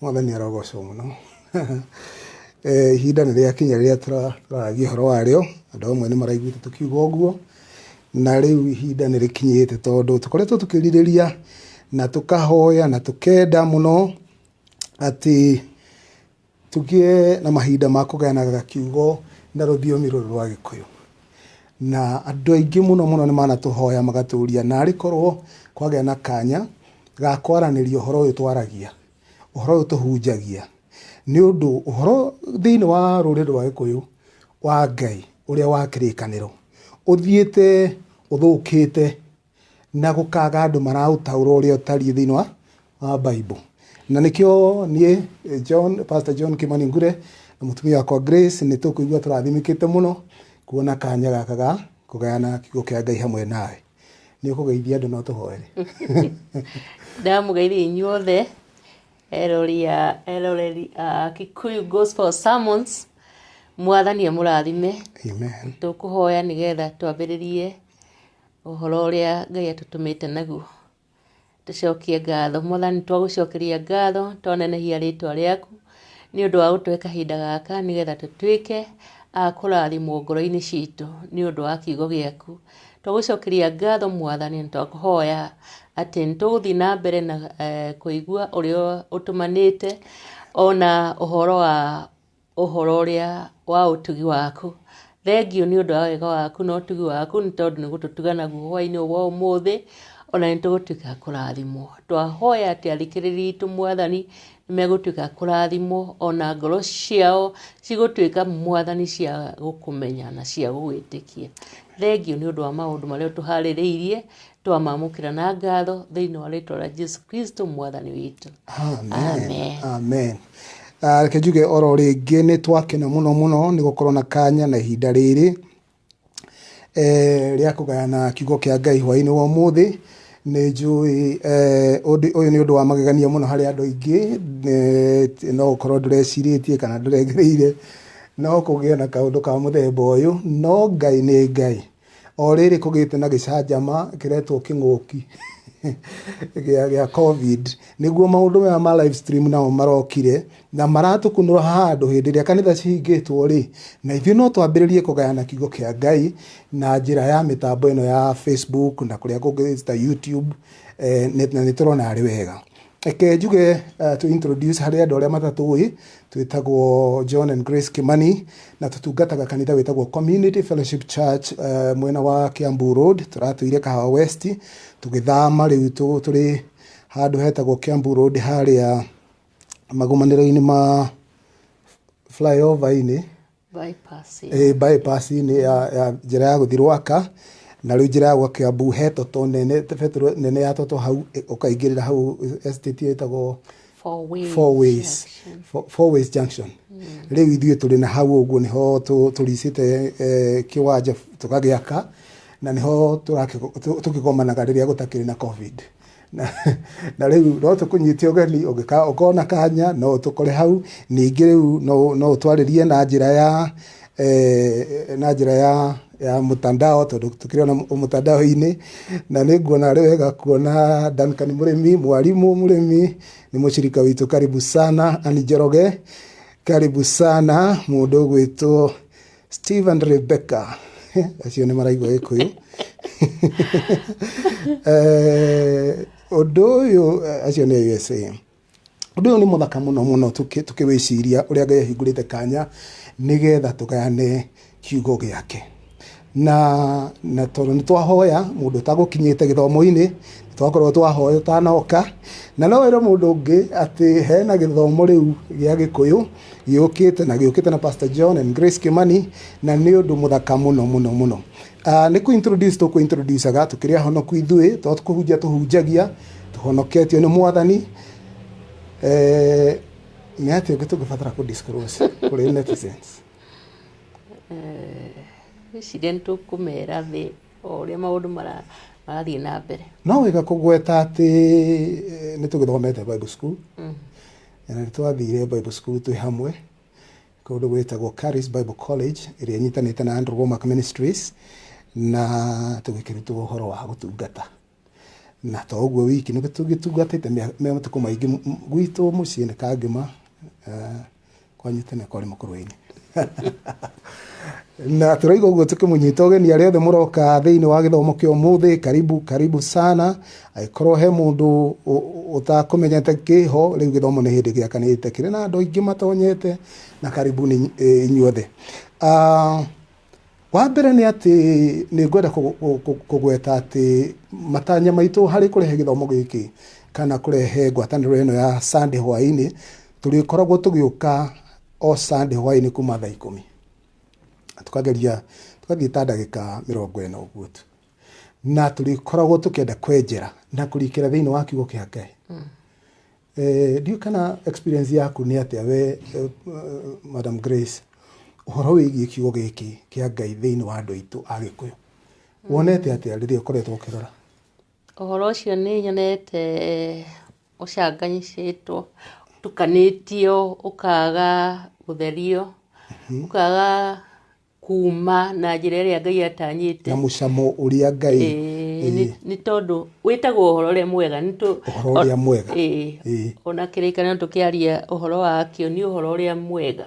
Mwathani arogocwo mũno. Ihinda nĩ rĩakinya rĩrĩa tũraragia ũhoro warĩo, andũ amwe nĩ maraiguĩte tũkiuga ũguo, na rĩu ihinda nĩ rĩkinyĩte tondũ tũkoretwo tũkĩrirĩria na tũkahoya na tũkenda mũno atĩ tũgĩe na mahinda ma kũgayanaga kiugo na rũthiomi rũrũ rwa Gĩkũyũ. Na andũ aingĩ mũno mũno nĩ manatũhoya magatũria narĩ korwo kwagĩa na kanya ga kwaranĩria ũhoro ũyũ twaragia, ũhoro ũyũ tũhunjagia. Nĩ ũndũ ũhoro thĩinĩ wa rũrĩrĩ rwa Gĩkũyũ wa Ngai ũrĩa wa kĩrĩkanĩro, ũthiĩte ũthũkĩte na gũkaga andũ maraũtaũra ũrĩa ũtariĩ thĩinĩ wa Bible. Na nĩkĩo niĩ John, Pastor John Kimani Ngure na mũtumia wakwa Grace nĩ tũkũigua tũrathimĩkĩte mũno kuona kanya gaka ga kũgayana kiugo kĩa Ngai hamwe nawe. Nĩ ũkũgeithia andũ no tũhoere. Ndamũgeithia inyuothe erori a eroreri a Kikuyu Gospel Sermons, Mwathani amũrathime. Amen. Tũkũhoya nĩgetha twambĩrĩrie ũhoro ũrĩa Ngai atũtũmĩte naguo. Tũcokie ngatho. Mwathani twagũcokeria ngatho, twanenehia rĩtwa rĩaku nĩ ũndũ wa gũtũhe kahinda gaka nĩgetha tũtuĩke a kũrathimwo ngoro-inĩ citũ nĩ ũndũ wa kiugo gĩaku. Twagũcokeria ngatho Mwathani na twakũhoya atĩ nĩ tũgũthiĩ na mbere na kũigua ũrĩa ũtũmanĩte ona ũhoro wa ũhoro ũrĩa wa ũtugi waku. Thengiũ nĩ ũndũ wa wega waku na ũtugi waku nĩ tondũ nĩ gũtũtuga naguo hwaĩ-inĩ ũyũ wa ũmũthĩ, ona nĩ tũgũtuĩka a kũrathimwo. Twahoya atĩ athikĩrĩria aitũ Mwathani nĩ megũtuĩka a kũrathimwo, ona ngoro ciao cigũtuĩka Mwathani cia gũkũmenya na cia gũgwĩtĩkia. Thengiũ nĩ ũndũ wa maũndũ marĩa ũtũharĩrĩirie, twamamũkĩra na ngatho thĩinĩ wa rĩtwa rĩa Jesu Kristo mwathani witũ. Amen. Amen. Amen. Reke njuge oro rĩngĩ nĩ twakena mũno mũno nĩ gũkorwo na kanya na ihinda rĩrĩ rĩa kũgayana kiugo kĩa Ngai hwaĩ-inĩ wa ũmũthĩ. Nĩ njũĩ ũyũ nĩ ũndũ wa magegania mũno harĩ andũ aingĩ, no ũkorwo ndũrecirĩtie kana ndũregereire no kũgĩe na kaũndũ ka mũthemba ũyũ, no Ngai nĩ Ngai. O rĩrĩ kũgĩte na gĩcanjama kĩretwo kĩng'ũki gĩa Covid, nĩguo maũndũ maya ma live stream namo marokire na maratũkunũra handũ hĩndĩ ĩrĩa kanitha cihingĩtwo rĩ, na ithuĩ no twambĩrĩrie kũgayana kiugo kĩa Ngai na njĩra ya mĩtambo ĩno ya Facebook na kũrĩa kũngĩ ta YouTube, na nĩ tũrona arĩ wega. Reke njuge to introduce harĩ andũ arĩa matatũĩ, twĩtagwo John and Grace Kimani na tũtungataga kanitha wĩtagwo Community Fellowship Church mwena wa Kiambu Road, tũratũire Kahawa West, tũgĩthama rĩu tũrĩ handũ hetagwo Kiambu Road harĩa magomanĩro-inĩ ma flyover-inĩ. Bypass. Bypass-inĩ ya njĩra ya gũthiĩ Rwaka, na rĩu njĩra ya gwa Kiambu he toto nene, betũrũ nene ya toto hau, ũkaingĩrĩra hau estate ĩtagwo Four Ways. Four Ways. Junction. Four Ways Junction. Rĩu ithuĩ tũrĩ na hau ũguo nĩho tũricĩte kĩwanja tũgagĩaka, na nĩho tũkĩgomanaga rĩrĩa gũtakĩrĩ na Covid. Na rĩu no tũkũnyite ũgeni ũkona kanya no ũtũkore hau. Ningĩ rĩu no ũtwarĩrie na njĩra ya na njĩra ya mtandao, tondũ tũkĩrĩ ona mtandao-inĩ, na nĩ nguona arĩ wega kuona Duncan Mũrĩmi, mwarimũ Mũrĩmi nĩ mũcirika witũ, karibu sana. Ann Njoroge, karibu sana. Mũndũ ũgwĩtwo Steve and Rebecca, acio nĩ maraigua Gĩkũyũ. Ũndũ ũyũ, acio nĩ USA. Ũndũ ũyũ nĩ mũthaka mũno mũno tũkĩwĩciria ũrĩa Ngai ahingũrĩte kanya nĩgetha tũgayane kiugo gĩake. Na tondũ nĩ twahoya mũndũ ũtagũkinyĩte gĩthomo-inĩ, twakorwo twahoya ũtanoka, na no wĩre mũndũ ũngĩ atĩ hena gĩthomo rĩu gĩa Gĩkũyũ gĩũkĩte, na gĩũkĩte na Pastor John and Grace Kimani, na nĩ ũndũ mũthaka mũno mũno mũno. Nĩ kũ introduce tũkũ introduce-aga tũkĩrĩ ahonoku ithuĩ, to kũhunjia tũhunjagia, tũhonoketio nĩ Mwathani. Nĩ atĩa ũngĩ tũngĩbatara kũ disclose kũrĩ netizens? Ngwĩciria nĩ tũkũmera thĩ o ũrĩa maũndũ marathiĩ na mbere. No wega kũgweta atĩ nĩ tũgĩthomete Bible school. Na nĩ twathire Bible school twĩ hamwe kũndũ gwĩtagwo Charis Bible College ĩrĩa ĩnyitanĩte na Andrew Wommack Ministries, na tũgĩkĩrutwo ũhoro wa gũtungata. Na to ũguo wiki nĩ tũgĩtungatĩte matukũ maingĩ gwitũ mũciĩ nĩ Kangĩma, kwanyu tene kwarĩ Mũkũrwe-inĩ. Na tũrauga ũguo tũkĩmũnyita ũgeni arĩa othe mũroka thĩinĩ wa gĩthomo kĩa ũmũthĩ, karibu karibu sana. Angĩkorwo he mũndũ ũtakũmenyete kĩho, rĩu gĩthomo nĩ hĩndĩ gĩakanĩte kĩrĩ na andũ aingĩ matonyete, na karibuni inyuothe. Wa mbere nĩ atĩ nĩ ngwenda kũgweta atĩ matanya maitũ harĩ kũrehe gĩthomo gĩkĩ kana kũrehe ngwatanĩro ĩno ya Sunday hwaĩ-inĩ, tũrĩkoragwo tũgĩũka o Sunday hwaĩ-inĩ kuma thaa 10. Tukageria tũgathiĩ ta ndagĩka 40 ũguo tu. Na tũrĩkoragwo tũkĩenda kwenjera na kũrikĩra thĩinĩ wa kiugo kĩa Ngai. Ndiũĩ kana experience yaku nĩ atĩa we, Madam Grace, ũhoro wĩgiĩ kiugo gĩkĩ kĩa Ngai thĩinĩ wa andũ aitũ a Gĩkũyũ. Wonete atĩa rĩrĩa ũkoretwo ũkĩrora? Ũhoro ũcio nĩ nyonete ũcanganyicĩtwo, ũtukanĩtio, ũkaga gũtherio, ũkaga kuma na njĩra ĩrĩa Ngai atanyĩte. Na mũcamo ũrĩa Ngai. Nĩ tondũ wĩtagwo ũhoro ũrĩa mwega. Ũhoro ũrĩa mwega. Ona kĩrĩkanĩro tũkĩaria ũhoro wakĩo nĩ ũhoro ũrĩa mwega.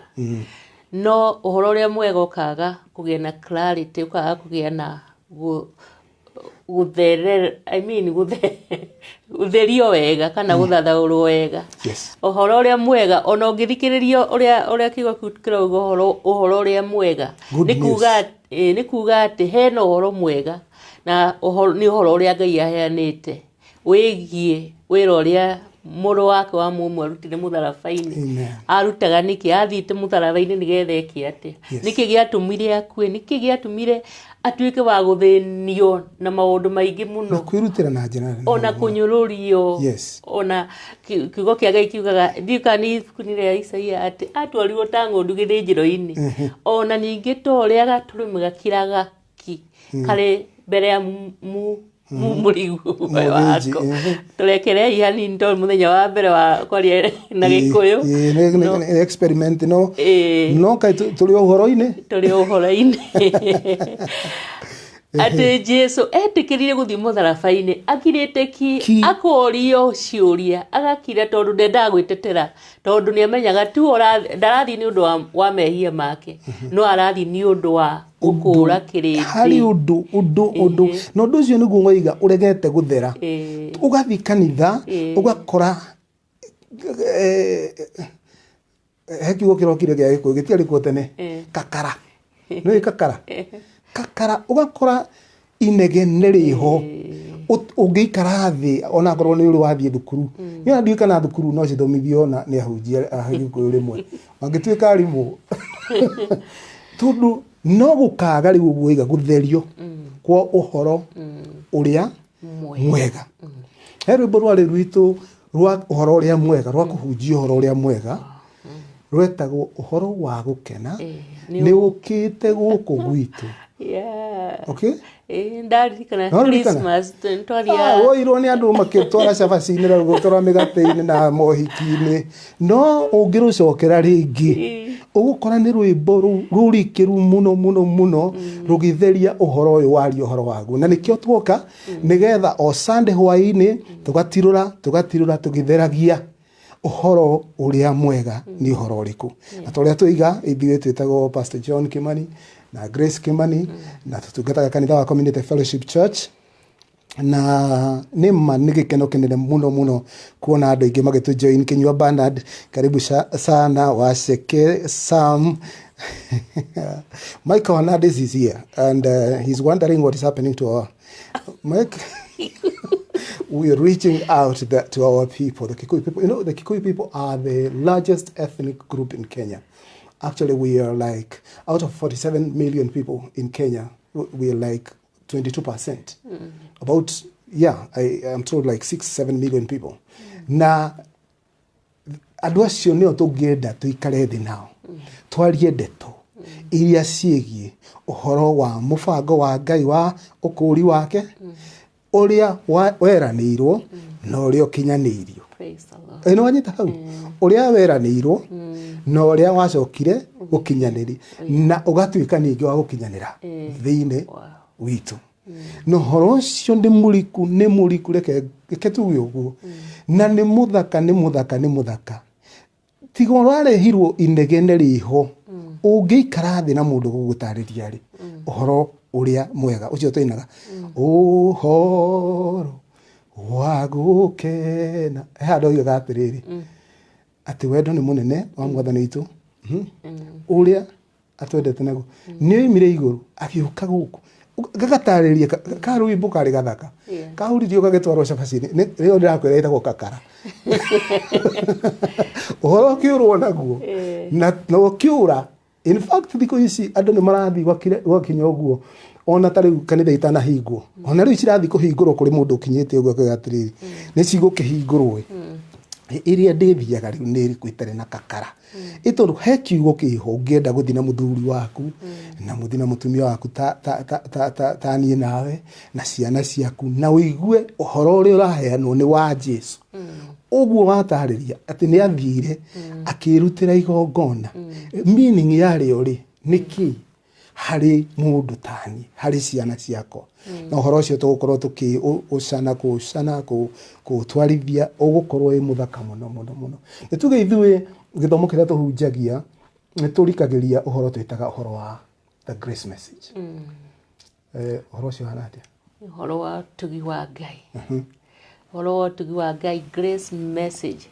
No ũhoro ũrĩa mwega ũkaga kũgĩa na clarity, ũkaga kũgĩa na gũtherera, I mean gũtherio wega kana gũthathaũrwo wega. Ũhoro ũrĩa mwega ona ũngĩthikĩrĩria ũrĩa kiugo kĩu kĩrauga ũhoro ũrĩa mwega. Good Nĩ news. Kuga atĩ hena ũhoro mwega na nĩ ũhoro ũrĩa Ngai aheanĩte wĩgiĩ wĩra ũrĩa mũrũ wake wa mũmwe arutire mũtharaba-inĩ. Amen. Arutaga nĩkĩ? Athiĩte mũtharaba-inĩ nĩgetha eke atĩa? Nĩkĩ gĩatũmire akue? Nĩkĩ gĩatũmire atuĩke wa gũthĩnio na maũndũ maingĩ mũno? Na kwĩrutĩra na njĩra nene Ona mũno. kũnyũrũrio. Ona kiugo kĩa Ngai kiugaga, ndiũĩ kana nĩ ibuku-inĩ rĩa Isaia atĩ atwarirwo ta ng'ondu gĩthĩnjĩro-inĩ. Ona ningĩ ta ũrĩa gatũrũme gakiraga ki karĩ mbere ya mũrigo Mũthĩnji, wako. Tũrekerei hanini tondũ mũthenya wa mbere wa kwaria na Gĩkũyũ. Nĩ experiment no. No kaĩ tũrĩ o ũhoro-inĩ? Tũrĩ o ũhoro-inĩ. Atĩ Jesu etĩkĩrire gũthiĩ mũtharaba-inĩ, akirĩte ki, Ki. akorio ciũria, agakira tondũ ndendaga gwĩtetera, tondũ nĩ amenyaga tu ndarathiĩ nĩ ũndũ wa mehia make, no arathiĩ nĩ ũndũ wa gũkũra kĩrĩndĩ. Harĩ ũndũ, ũndũ, ũndũ. Na ũndũ ũcio nĩguo waiga ũregete gũthera. Ũgathiĩ kanitha, ũgakora, he kiugo kĩrokire gĩa Gĩkũyũ, gĩtiarĩ kuo tene. Kakara. Nĩũĩ kakara? Kakara, ũgakora inegene rĩho. Ũngĩikara thĩ, ona akorwo nĩ ũrĩ wathiĩ thukuru. Niĩ ona ndiũĩ kana thukuru no cithomithio na nĩ ahunjia a Gĩkũyũ rĩmwe. Mangĩtuĩka arimũ. Tondũ no gũkaga rĩu ũguo waiga gũtherio kwa ũhoro ũrĩa mwega. He rwĩmbo rwarĩ rwitũ rwa ũhoro ũrĩa mwega, rwa kũhunjia ũhoro ũrĩa mwega, rwetagwo ũhoro wa gũkena, nĩ ũkĩte gũkũ gwitũ. Okay? Ndaririkana No ririkana? Christmas, twathiaga Woirwo nĩ andũ makĩtwara cabaci-inĩ na gũtwara mĩgate-inĩ na mohiki-inĩ. No ũngĩrũcokera rĩngĩ, ũgũkora nĩ rwĩmbo rũrikĩru mũno, mũno, mũno, rũgĩtheria ũhoro ũyũ waria ũhoro waguo. Na nĩkĩo tuoka, nĩgetha o Sunday hwaĩ-inĩ, tũgatirũra, tũgatirũra, tũgĩtheragia ũhoro ũrĩa mwega nĩ ũhoro ũrĩkũ. Na ta ũrĩa tũiga, ithuĩ twĩtagwo Pastor John Kimani na Grace Kimani, na tũtungataga kanitha wa Community Fellowship Church. Na nĩ ma nĩ gĩkeno kĩnene mũno mũno kuona andũ aingĩ magĩtũ join. Kinyua Bernard, karibu sana. Waceke Sam. Michael Hernandez is here and he's wondering what is happening to our Mike. We are reaching out to our people, the Kikuyu people. The Kikuyu people are the largest ethnic group in Kenya. Actually, we are like, out of 47 million people in Kenya, we are like 22%. About, yeah, I am told like 6-7 million people. Na andũ acio nĩo tũngĩenda tũikare thĩ nao, twarie ndeto iria ciĩgiĩ ũhoro wa mũbango wa Ngai wa ũkũũri wake, ũrĩa weranĩirwo na ũrĩa ũkinyanĩirio. Praise the Lord. Nĩ wanyita hau? Ũrĩa weranĩirwo na ũrĩa wacokire gũkinyanĩria, na ũgatuĩka ningĩ wa gũkinyanĩra thĩinĩ witũ. Na ũhoro ũcio nĩ mũriku, nĩ mũriku, reke reke tuge ũguo. Na nĩ mũthaka, nĩ mũthaka, nĩ mũthaka. Tiga ũrarehirwo inegene rĩho, ũngĩikara thĩ na mũndũ gũgũtarĩria rĩ, ũhoro ũrĩa mwega ũcio tũinaga, ũhoro wa gũkena. He handũ oigaga atĩrĩrĩ, atĩ wendo nĩ mũnene wa Mwathani witũ, ũrĩa atwendete naguo nĩ oimire igũrũ agĩũka gũkũ. Gagatarĩria ka rwĩmbo karĩ gathaka. Kahuririo gagĩtwarwo cabaci-inĩ. Rĩo ndĩrakwĩra ĩtagwo kakara. Ũhoro ũkĩũrwo naguo na ũkĩũra. In fact, thikũ ici andũ nĩ marathiĩ gwakinya ũguo, ona ta rĩu kanitha itanahingwo, ona rĩu cirathiĩ kũhingũrwo, kũrĩ mũndũ ũkinyĩte ũguo akauga atĩrĩrĩ, nĩ cigũkĩhingũrwo ĩ, ĩrĩa ndĩthiaga rĩu nĩ ĩrĩkũ ĩtarĩ na kakara? Ĩ tondũ he kiugo kĩho ũngĩenda gũthiĩ na mũthuri waku na mũthiĩ na mũtumia waku ta, ta, ta, ta, ta, ta niĩ nawe na ciana ciaku, na ũigue ũhoro ũrĩa ũraheanwo nĩ wa Jesu, ũguo watarĩria atĩ nĩ athire akĩrutĩra igongona, meaning yarĩo rĩ nĩ kĩ harĩ mũndũ tani, harĩ ciana ciakwa? Na ũhoro ũcio tũgũkorwo tũkĩũcana, kũũcana, kũũtwarithia, ũgũkorwo wĩ mũthaka mũno mũno mũno. Nĩ tuge ithuĩ gĩthomo kĩrĩa tũhunjagia nĩ tũrikagĩria ũhoro twĩtaga ũhoro wa the grace message. Ũhoro ũcio ũhana atĩa? Ũhoro wa ũtugi wa Ngai, ũhoro wa ũtugi wa Ngai, grace message.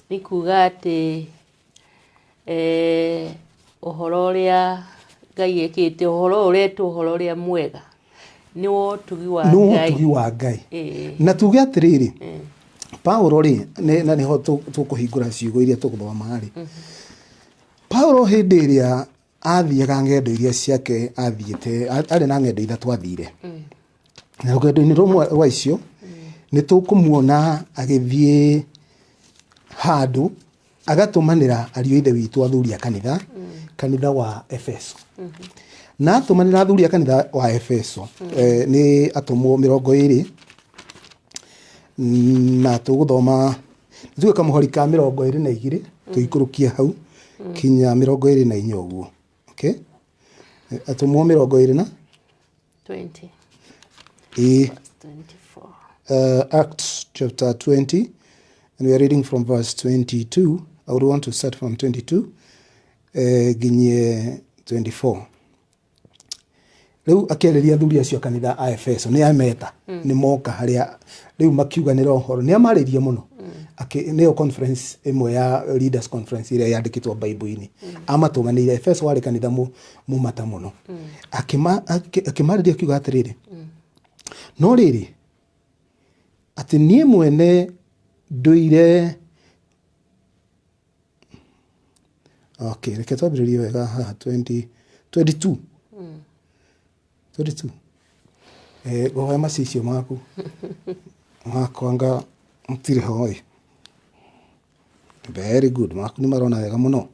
Nĩ kuga atĩ ũhoro ũrĩa Ngai ekĩte, ũhoro ũretwo ũhoro ũrĩa mwega, nĩ wa ũtugi wa nĩ wa ũtugi wa Ngai. Na tuge atĩrĩrĩ, Paulo rĩ, na nĩho tũkũhingũra ciugo iria tũgũthoma rĩ, Paulo hĩndĩ ĩrĩa athiaga ng'endo iria ciake athiĩte, arĩ na ng'endo ithatũ athire, na rũgendo-inĩ rũmwe rwa icio nĩ tũkũmuona agĩthiĩ handũ agatũmanĩra ariũ a ithe witũ athuri a kanitha, kanitha wa Efeso. Na atũmanĩra athuri a kanitha wa Efeso, nĩ atũmwo 20, na tũgũthoma tuge kamũhari ka 22 tũikũrũkie hau kinya 24 ũguo. Okay? Atũmwo 20 na 20. Ĩĩ. 24. Acts chapter 20, and we are reading from verse 22. I would want to start from 22 nginye 24. Rĩu akĩarĩria athuri acio a kanitha a Efeso, nĩ ameta, nĩ moka harĩa rĩu makiuganĩra ũhoro, nĩ amarĩrie mũno. Nĩyo conference ĩmwe ya leaders conference ĩrĩa yandĩkĩtwo Bible-inĩ. Amatũnganĩire Efeso, warĩ kanitha mũmata mũno. Akĩmarĩria akiuga atĩrĩrĩ, no rĩrĩ, atĩ niĩ mwene ndũire. Okay, reke twambĩrĩrie wega haha 20, 22. 22. Ngũhoya macicio maku makwa anga matirĩ ho ĩ. Very good, maku nĩ marona wega mũno.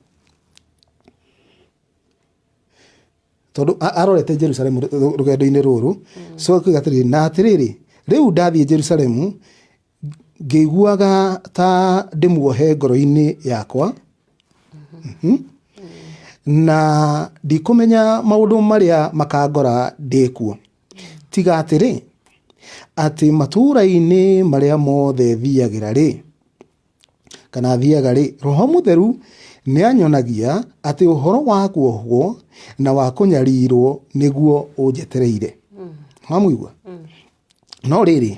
Tondũ arorete Jerusalemu rũgendo-inĩ rũrũ. So akiuga atĩrĩrĩ, na atĩrĩrĩ, rĩu ndathiĩ Jerusalemu ngĩiguaga ta ndĩmuohe ngoro-inĩ yakwa, na ndikũmenya maũndũ marĩa makangora ndĩ kuo, tiga atĩrĩ, atĩ matũũra-inĩ marĩa mothe thiagĩra rĩ, kana thiaga rĩ, Roho Mũtheru nĩanyonagia atĩ ũhoro wa kuohwo na wa kũnyarirwo nĩguo ũnjetereire. Wamũigua? No rĩrĩ,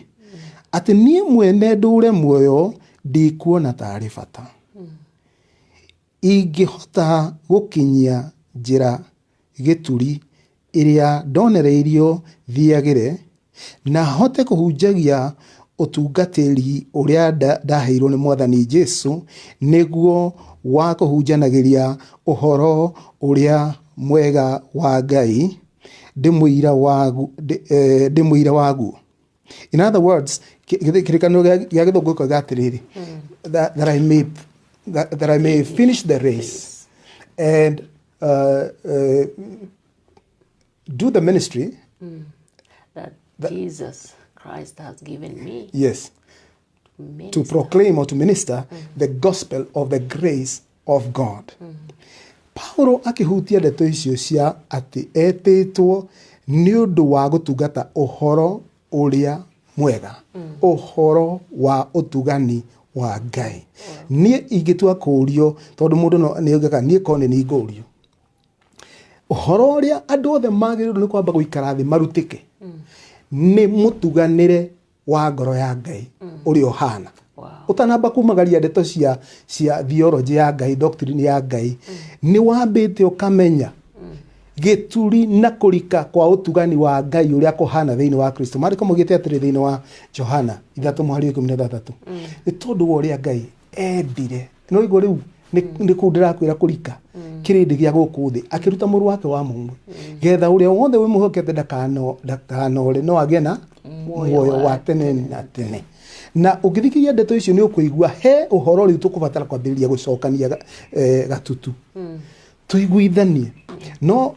atĩ niĩ mwene ndũre muoyo ndikuona tarĩ bata, ingĩhota gũkinyia njĩra gĩturi ĩrĩa ndonereirio thiagĩre, na hote kũhunjagia ũtungatĩri ũrĩa ndaheirwo nĩ Mwathani Jesu, nĩguo wa kũhunjanagĩria ũhoro ũrĩa mwega wa Ngai, ndĩ mũira waguo. In other words, kĩrĩkanĩro gĩa gĩthũngũ gĩkoiga atĩrĩrĩ, that I may finish the race and do the ministry that Jesus Christ has given me. Yes. To proclaim or to minister the gospel of the grace of God. Paulo akĩhutia ndeto icio cia atĩ etĩtwo Nĩ ũndũ wa gũtungata ũhoro ũrĩa mwega, ũhoro wa ũtugani wa Ngai. Niĩ ingĩtua kũũrio, tondũ mũndũ no nĩ augaga niĩ korwo nĩ niĩ ngũũrio, ũhoro ũrĩa andũ othe magĩrĩirwo nĩ kwamba gũikara thĩ marutĩke nĩ mũtuganĩre wa ngoro ya Ngai ũrĩa ũhana. Ũtanamba kumagaria ndeto cia cia theology ya Ngai, doctrine ya Ngai, nĩ wambĩte ũkamenya gĩturi na kũrika kwa ũtugani wa Ngai ũrĩa kũhana thĩinĩ wa Kristo. Maandĩko maugĩte atĩrĩ thĩinĩ wa Johana 3:16, nĩ tondũ wa ũrĩa Ngai endire. No igua rĩu nĩ kũu ndĩrakwĩra kũrika kĩrĩndĩ gĩa gũkũ thĩ, akĩruta mũrũ wake wa mũmwe, getha ũrĩa wothe wĩmũhokete ndakanore no agĩe na muoyo wa tene na tene. Na ũngĩthikĩrĩria ndeto icio nĩ ũkũigua he ũhoro rĩu tũkũbatara kwambĩrĩria gũcokania gatutu tũiguithanie. No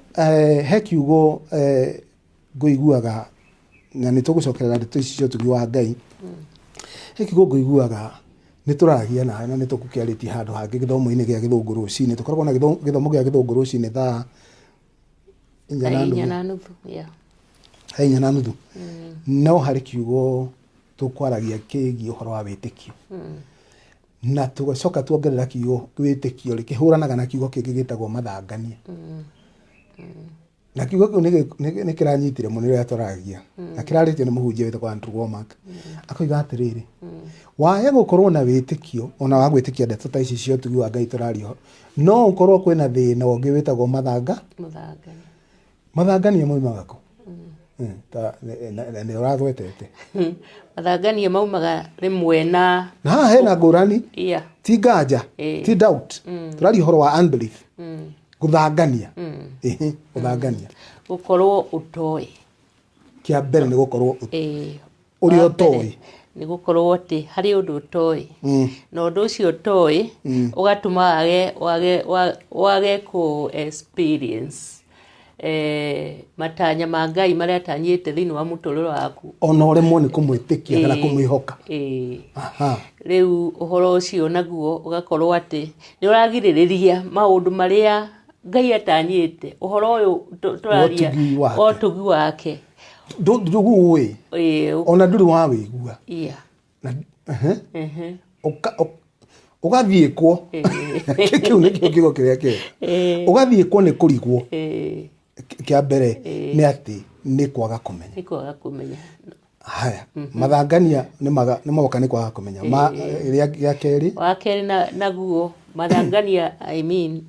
he kiugo ngũiguaga, na nĩ tũgũcokerera ndeto ici cia ũtugi wa Ngai, he kiugo ngũiguaga nĩ tũraragia nawe na nĩ tũgũkĩarĩtie handũ hangĩ gĩthomo-inĩ gĩa gĩthũngũ rũcinĩ. Tũkoragwo na gĩthomo gĩa gĩthũngũ rũcinĩ thaa inya na nuthu. 4:30, yeah. Thaa 4:30. No harĩ kiugo tũkwaragia kĩgiĩ ũhoro wa wĩtĩkio. Na tũgacoka tuongerera kiugo wĩtĩkio rĩ, kĩhũranaga na kiugo kĩngĩ gĩtagwo mathangania. Na kiugo kĩu nĩ kĩranyitire mũno rĩrĩa twaragia. Na kĩrarĩtio nĩ mũhunjia wĩtagwo Andrew Wommack. Akoiga atĩrĩrĩ, waya gũkorwo na wĩtĩkio, ona wa gwĩtĩkia ndeto ta ici cia ũtugi wa Ngai tũraria ũhoro, no ũkorwo kwĩna thĩna ũngĩ wĩtagwo mathanga. Mathangania. Mathangania maumaga kũ? Ta, nĩ ũragwetete. Mathangania maumaga rĩmwe na Na haha hena ngũrani. Ti nganja, ti doubt. Tũraria ũhoro wa unbelief. Gũthangania. Ĩhĩ, gũthangania. Gũkorwo ũtoĩ. Kĩa mbere nĩ gũkorwo ũrĩa Wa mbere ũtoĩ. nĩ gũkorwo atĩ harĩ ũndũ ũtoĩ. Na ũndũ ũcio ũtoĩ, ũgatũma wage kũ experience matanya ma Ngai marĩa atanyĩte thĩinĩ wa mũtũrĩre waku. Ona ũremwo nĩ kũmwĩtĩkia kana kũmwĩhoka. Rĩu ũhoro ũcio naguo ũgakorwo atĩ nĩ ũragirĩrĩria maũndũ marĩa Ngai atanyĩte. Ũhoro ũyũ tũraria Ũtugi wake. ũtugi wake. Ndũguĩ. Ona ndũrĩ wa wĩigua. Na, ehe. Ũgathiĩ kwo. Kĩu nĩkĩo kiugo kĩrĩa kĩega. Ũgathiĩ kwo nĩ kũrigwo. Kĩa mbere nĩ atĩ nĩ kwaga kũmenya. Nĩ kwaga kũmenya. Haya, mathangania nĩ moka nĩ kwaga kũmenya. Rĩa kerĩ. Wa kerĩ naguo mathangania, I mean,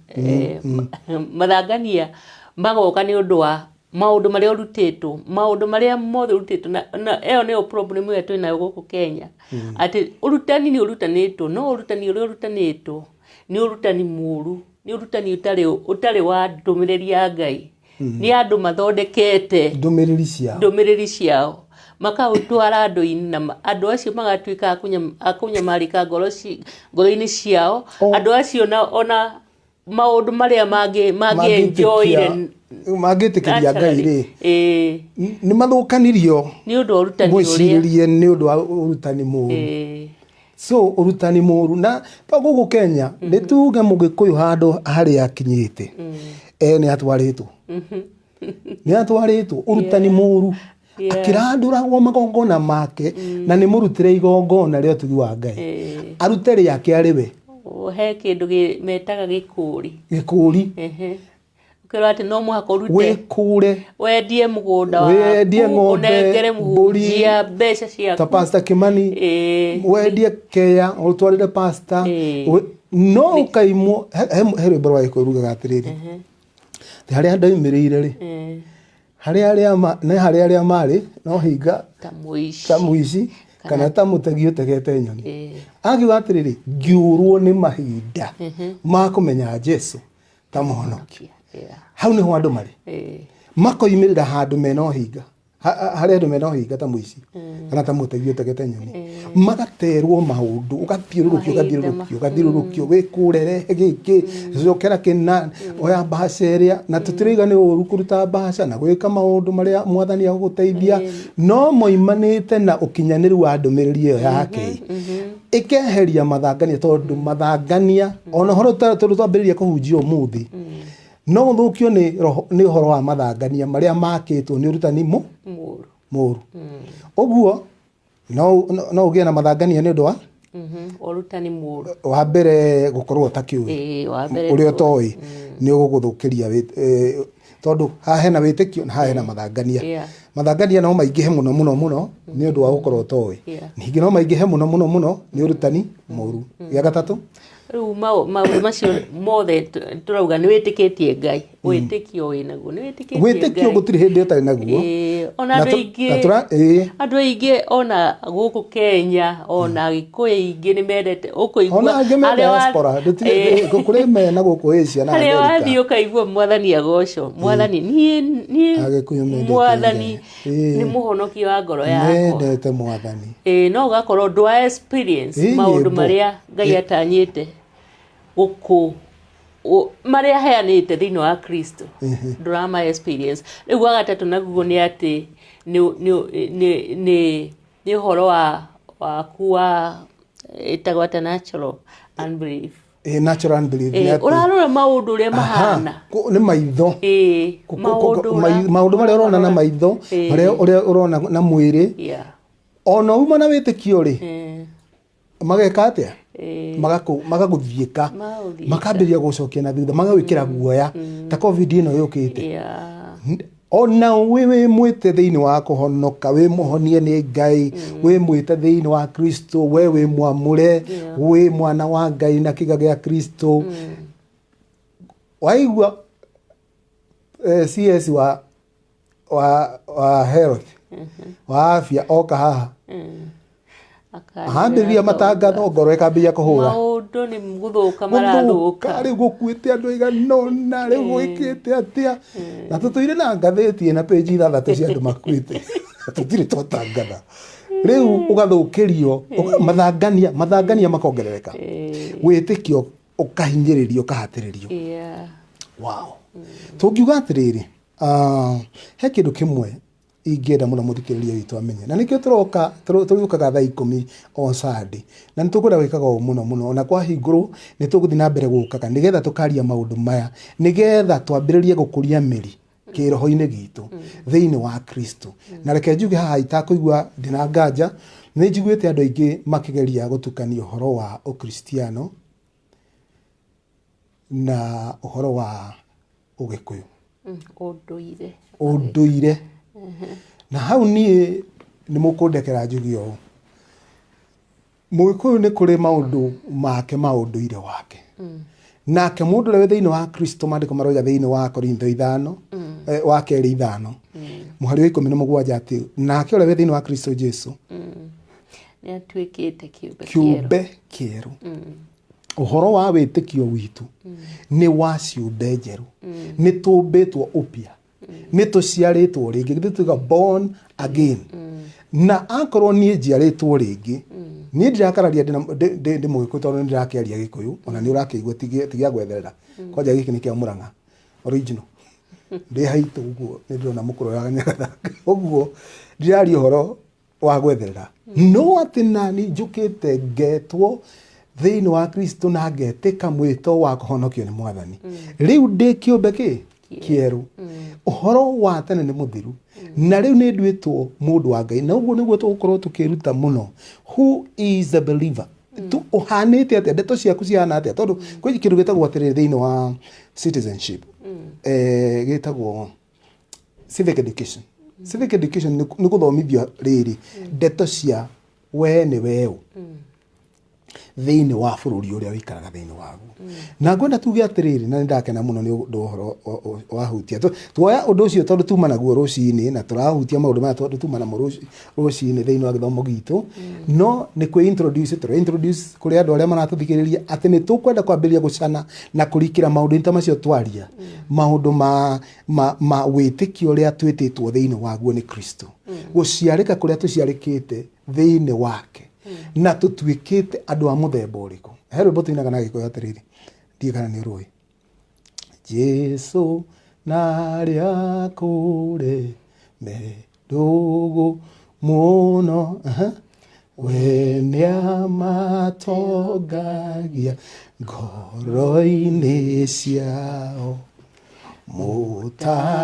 mathangania magoka nĩ ũndũ wa maũndũ marĩa ũrutĩtwo, maũndũ marĩa mothe ũrutĩtwo, na ĩyo nĩyo problem ĩrĩa twĩnayo gũkũ Kenya. Atĩ ũrutani nĩ ũrutanĩtwo, no ũrutani ũrĩa ũrutanĩtwo nĩ ũrutani mũru, nĩ ũrutani ũtarĩ wa ndũmĩrĩri ya Ngai. Nĩ andũ mathondekete ndũmĩrĩri ciao. Ndũmĩrĩri ciao. Makaũtwara andũ-inĩ na andũ acio magatuĩka a kũnyamarĩka ngoro-inĩ ciao. Andũ acio ona maũndũ marĩa mangĩ enjoyire Mangĩtĩkĩria Ngai rĩ, naturally. Nĩ mathũkanirio Nĩ ũndũ wa ũrutani ũrĩa. Mwĩcirĩrie nĩ ũndũ wa ũrutani mũru. So ũrutani mũru na to gũkũ Kenya nĩ tuge mũgĩkũyũ handũ harĩa akinyĩte. Nĩ atwarĩtwo. Nĩ atwarĩtwo ũrutani mũru. Akĩrandũragwo magongona make na nĩ mũrutĩre igongona rĩa ũtugi wa Ngai. Arute rĩake arĩ we. He kĩndũ metaga gĩkũri. Gĩkũri. Ũkĩrwo atĩ no mũhaka ũrute. Wĩkũre. Wendie mũgũnda waku, Wendie ng'ombe, ũnengere mbũri, mũhunjia mbeca ciaku. Ta Pastor Kimani. Wendie keya, ũtwarĩre pastor. No ũkaimwo, he rwĩmbo rwa Gĩkũyũ rugaga atĩrĩrĩ. Atĩ harĩa ndoimĩrĩire rĩ, harĩa arĩa nĩ harĩa arĩa marĩ, no hinga Ta mũici. ta mũici, kana ta mũtegi ũtegete nyoni. Akiuga atĩrĩrĩ, ngĩũrwo nĩ mahinda ma kũmenya Jesũ ta mũhonokia. Hau nĩho andũ marĩ. Makoimĩrĩra handũ mena ũhinga. Harĩa andũ mena ũhinga ta mũici, kana ta mũtegi ũtegete nyoni. Magaterwo maũndũ, ũgathiũrũrũkio, ũgathiũrũrũkio, ũgathiũrũrũkio, wĩkũre, rehe gĩkĩ, cokera kĩna, oya mbaca ĩrĩa, na tũtirauga nĩ ũru kũruta mbaca na gwĩka maũndũ marĩa mwathani agũgũteithia, no moimanĩte na ũkinyanĩru wa ndũmĩrĩri ĩyo yake. Ĩkeheria mathangania, tondũ mathangania, ona ũhoro tondũ twambĩrĩria kũhunjia ũmũthĩ, No ũthũkio nĩ roho nĩ ũhoro wa mathangania marĩa makĩtwo nĩ ũrutani mũ Mũru. Mũru. Ũguo no no ũgĩe na mathangania nĩ ũndũ wa Ũrutani mũru. Wa mbere gũkorwo ũtakĩũĩ. Ĩĩ, wa mbere ũrĩa ũtoĩ nĩ ũgũgũthũkĩria tondũ haha hena wĩtĩkio na haha hena mathangania. Mathangania no maingĩhe mũno mũno mũno nĩ ũndũ wa gũkorwo ũtoĩ. Ningĩ no maingĩhe mũno mũno mũno nĩ ũrutani mũru. Gĩa gatatũ? Rĩu maũndũ macio mothe tũrauga nĩ wĩtĩkĩtie Ngai, wĩtĩkio wĩnaguo, nĩ wĩtĩkĩtie Wĩtĩkio Ngai. gũtirĩ hĩndĩ ũtarĩ naguo. Ĩĩ, ona Na andũ aingĩ na ĩĩ. Andũ aingĩ ona gũkũ Kenya, ona Agĩkũyũ aingĩ nĩ mendete ũkũigua Ona angĩ me harĩa diaspora Ĩĩ. kũrĩ mena gũkũ Asia na Harĩa America. wathiĩ ũkaigua Mwathani agocwo, Mwathani niĩ Agĩkũyũ mendete Mwathani Ngai. Ĩĩ. nĩ mũhonokia wa ngoro yakwa. Mendete Mwathani. Ĩĩ, no ũgakorwo ndwa experience Ĩĩ, maũndũ nyĩmbo. marĩa Ngai atanyĩte gũkũ marĩa aheanĩte thĩinĩ wa Kristo, ndũrama experience. Rĩu wa gatatũ naguo nĩ atĩ nĩ ũhoro wa waku wa ĩtagwo atĩa, natural unbelief. Ĩĩ, natural unbelief nĩ atĩ Ũrarora maũndũ ũrĩa Aha, mahana. Nĩ maitho. Maũndũ Maũndũ marĩa ũrona na maitho, marĩa ũrĩa ũrona na mwĩrĩ, ona uma na wĩtĩkio rĩ, mageka atĩa? Magagũthiĩka. Magagũthiĩka. Makambĩrĩria gũcokia na thutha, magagwĩkĩra guoya ta COVID ĩno yũkĩte. Ona wĩ mwĩte thĩinĩ wa kũhonoka, wĩ mũhonie nĩ Ngai, wĩ mwĩte thĩinĩ wa Kristo, we wĩ mwamũre, wĩ mwana wa Ngai na kĩga gĩa Kristo, waigua CS wa health, wa afya oka haha, ahambĩrĩria matangatho, ngoro ĩkambĩrĩria kũhũra. Maũndũ nĩ gũthũka Gũthũka. Marathũka. Rĩu gũkuĩte andũ aigana ũna, rĩu gwĩkĩte atĩa, na tũtũire na ngathĩti ĩna pĩnji ithathatũ cia andũ makuĩte, tũtirĩ twatangatha. Rĩu ũgathũkĩrio mathangania makongerereka, wĩtĩkio ũkahinyĩrĩrio, ũkahatĩrĩrio. Wow, tũngiuga atĩrĩrĩ, he kĩndũ kĩmwe ingĩenda mũno mũthikĩrĩria witũ amenye, na nĩkĩo tũroka tũrĩũkaga thaa 10 o Sunday, na nĩ tũkwenda gwĩkaga ũũ mũno mũno, ona kwahingũrwo nĩ tũgũthiĩ na mbere gũkaga nĩgetha tũkaria maũndũ maya, nĩgetha twambĩrĩrie gũkũria mĩri kĩroho-inĩ gitũ thĩinĩ wa Kristo. Na reke njuge haha itakũigua ndĩna nganja, nĩ njiguĩte andũ aingĩ makĩgeria gũtukania ũhoro wa ũkristiano na ũhoro wa ũgĩkũyũ. Ũndũire. Ũndũire. Na hau niĩ nĩ mũkũndekera njuge ũũ, Mũgĩkũyũ nĩ kũrĩ maũndũ make ma ũndũire wake, nake mũndũ ũrĩa wĩ thĩinĩ wa Kristo, maandĩko maroiga thĩinĩ wa Korintho 5, wa kerĩ 5 mũhari wa 17 atĩ nake ũrĩa wĩ thĩinĩ wa Kristo Jesu nĩ atuĩkĩte kĩũmbe kĩerũ. Kĩũmbe kĩerũ. Ũhoro wa wĩtĩkio witũ nĩ wa ciũmbe njerũ, nĩ tũmbĩtwo upya, nĩ tũciarĩtwo rĩngĩ, githĩ tuga born again? Na akorwo niĩ njiarĩtwo rĩngĩ, niĩ ndirakararia ndĩ mũgĩkũyũ, tondũ nĩ ndĩrakĩaria gĩkũyũ, ona nĩ ũrakĩigua ti gĩa gwetherera kwanja, gĩkĩ nĩ kĩa Mũrang'a original, ndĩ haitũ ũguo nĩ ndĩrona mũkũrũ wa Nyagathanga ũguo, ndiraria ũhoro wa gwetherera, no atĩ nani njũkĩte ngetwo thĩinĩ wa Kristo na ngetĩka mwĩto wa kũhonokio nĩ Mwathani, rĩu ndĩ kĩũmbe kĩ kĩerũ, ũhoro wa tene nĩ mũthiru na rĩu nĩ nduĩtwo mũndũ wa Ngai. Na ũguo nĩguo tũgũkorwo tũkĩruta mũno, who is the believer? Ũhanĩte atĩa? Ndeto ciaku cihana atĩa? Tondũ kwĩ kĩndũ gĩtagwo atĩrĩrĩ thĩinĩ wa citizenship, gĩtagwo civic education. Civic education nĩ gũthomithio rĩrĩ ndeto cia we nĩ weũ thĩinĩ wa bũrũri ũrĩa ũikaraga thĩinĩ waguo. Na ngwenda tuge atĩrĩrĩ, na nĩ ndakena mũno nĩ ũndũ wa ũhoro wahutia. Tuoya ũndũ ũcio tondũ tuma naguo rũcinĩ, na tũrahutia maũndũ maya tondũ tuma namo rũcinĩ thĩinĩ wa gĩthomo gitũ, no nĩ kwĩ introduce, tũre introduce kũrĩ andũ arĩa maratũthikĩrĩria atĩ nĩ tũkwenda kwambĩrĩria gũcana na kũrikĩra maũndũ-inĩ ta macio, twaria maũndũ ma wĩtĩkio ũrĩa twĩtĩtwo thĩinĩ waguo nĩ Kristo, gũciarĩka kũrĩa tũciarĩkĩte thĩinĩ wake, na tũtuĩkĩte andũ a mũthemba ũrĩkũ. He rwĩmbo tũinaga na Gĩkũyũ atĩrĩrĩ, ndiũĩ kana nĩ ũrũĩ: Jesu narĩa kũrĩ me ndũgũ mũno, aha. We nĩamatongagia ngoro-inĩ ciao.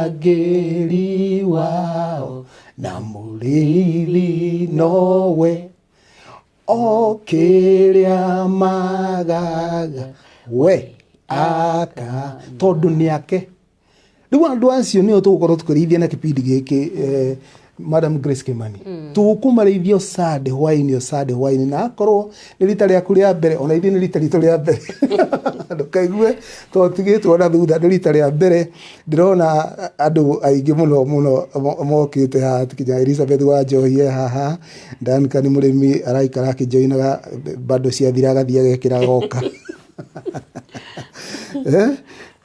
Mũtangĩri wao na mũrĩithi nowe, o kĩrĩa magaga we aka, tondũ nĩ ake. Rĩu andũ acio nĩo tũgũkorwo tũkĩrĩithia na kĩbindi gĩkĩ, Madam Grace Kimani. Tũkũmarĩithia o Sunday hwaĩ-inĩ, o Sunday hwaĩ-inĩ. Na akorwo nĩ rita rĩaku rĩa mbere, ona ithuĩ nĩ rita ritũ rĩa mbere, ndũkaigue tondũ tigĩtwo na thutha, nĩ rita rĩa mbere. Ndĩrona andũ aingĩ mũno mũno mokĩte haha, kinya Elizabeth wa Njohi e haha, Duncan Mũrĩmi araikara akĩjoinaga, bado ciathira agathiĩ agekĩra agoka.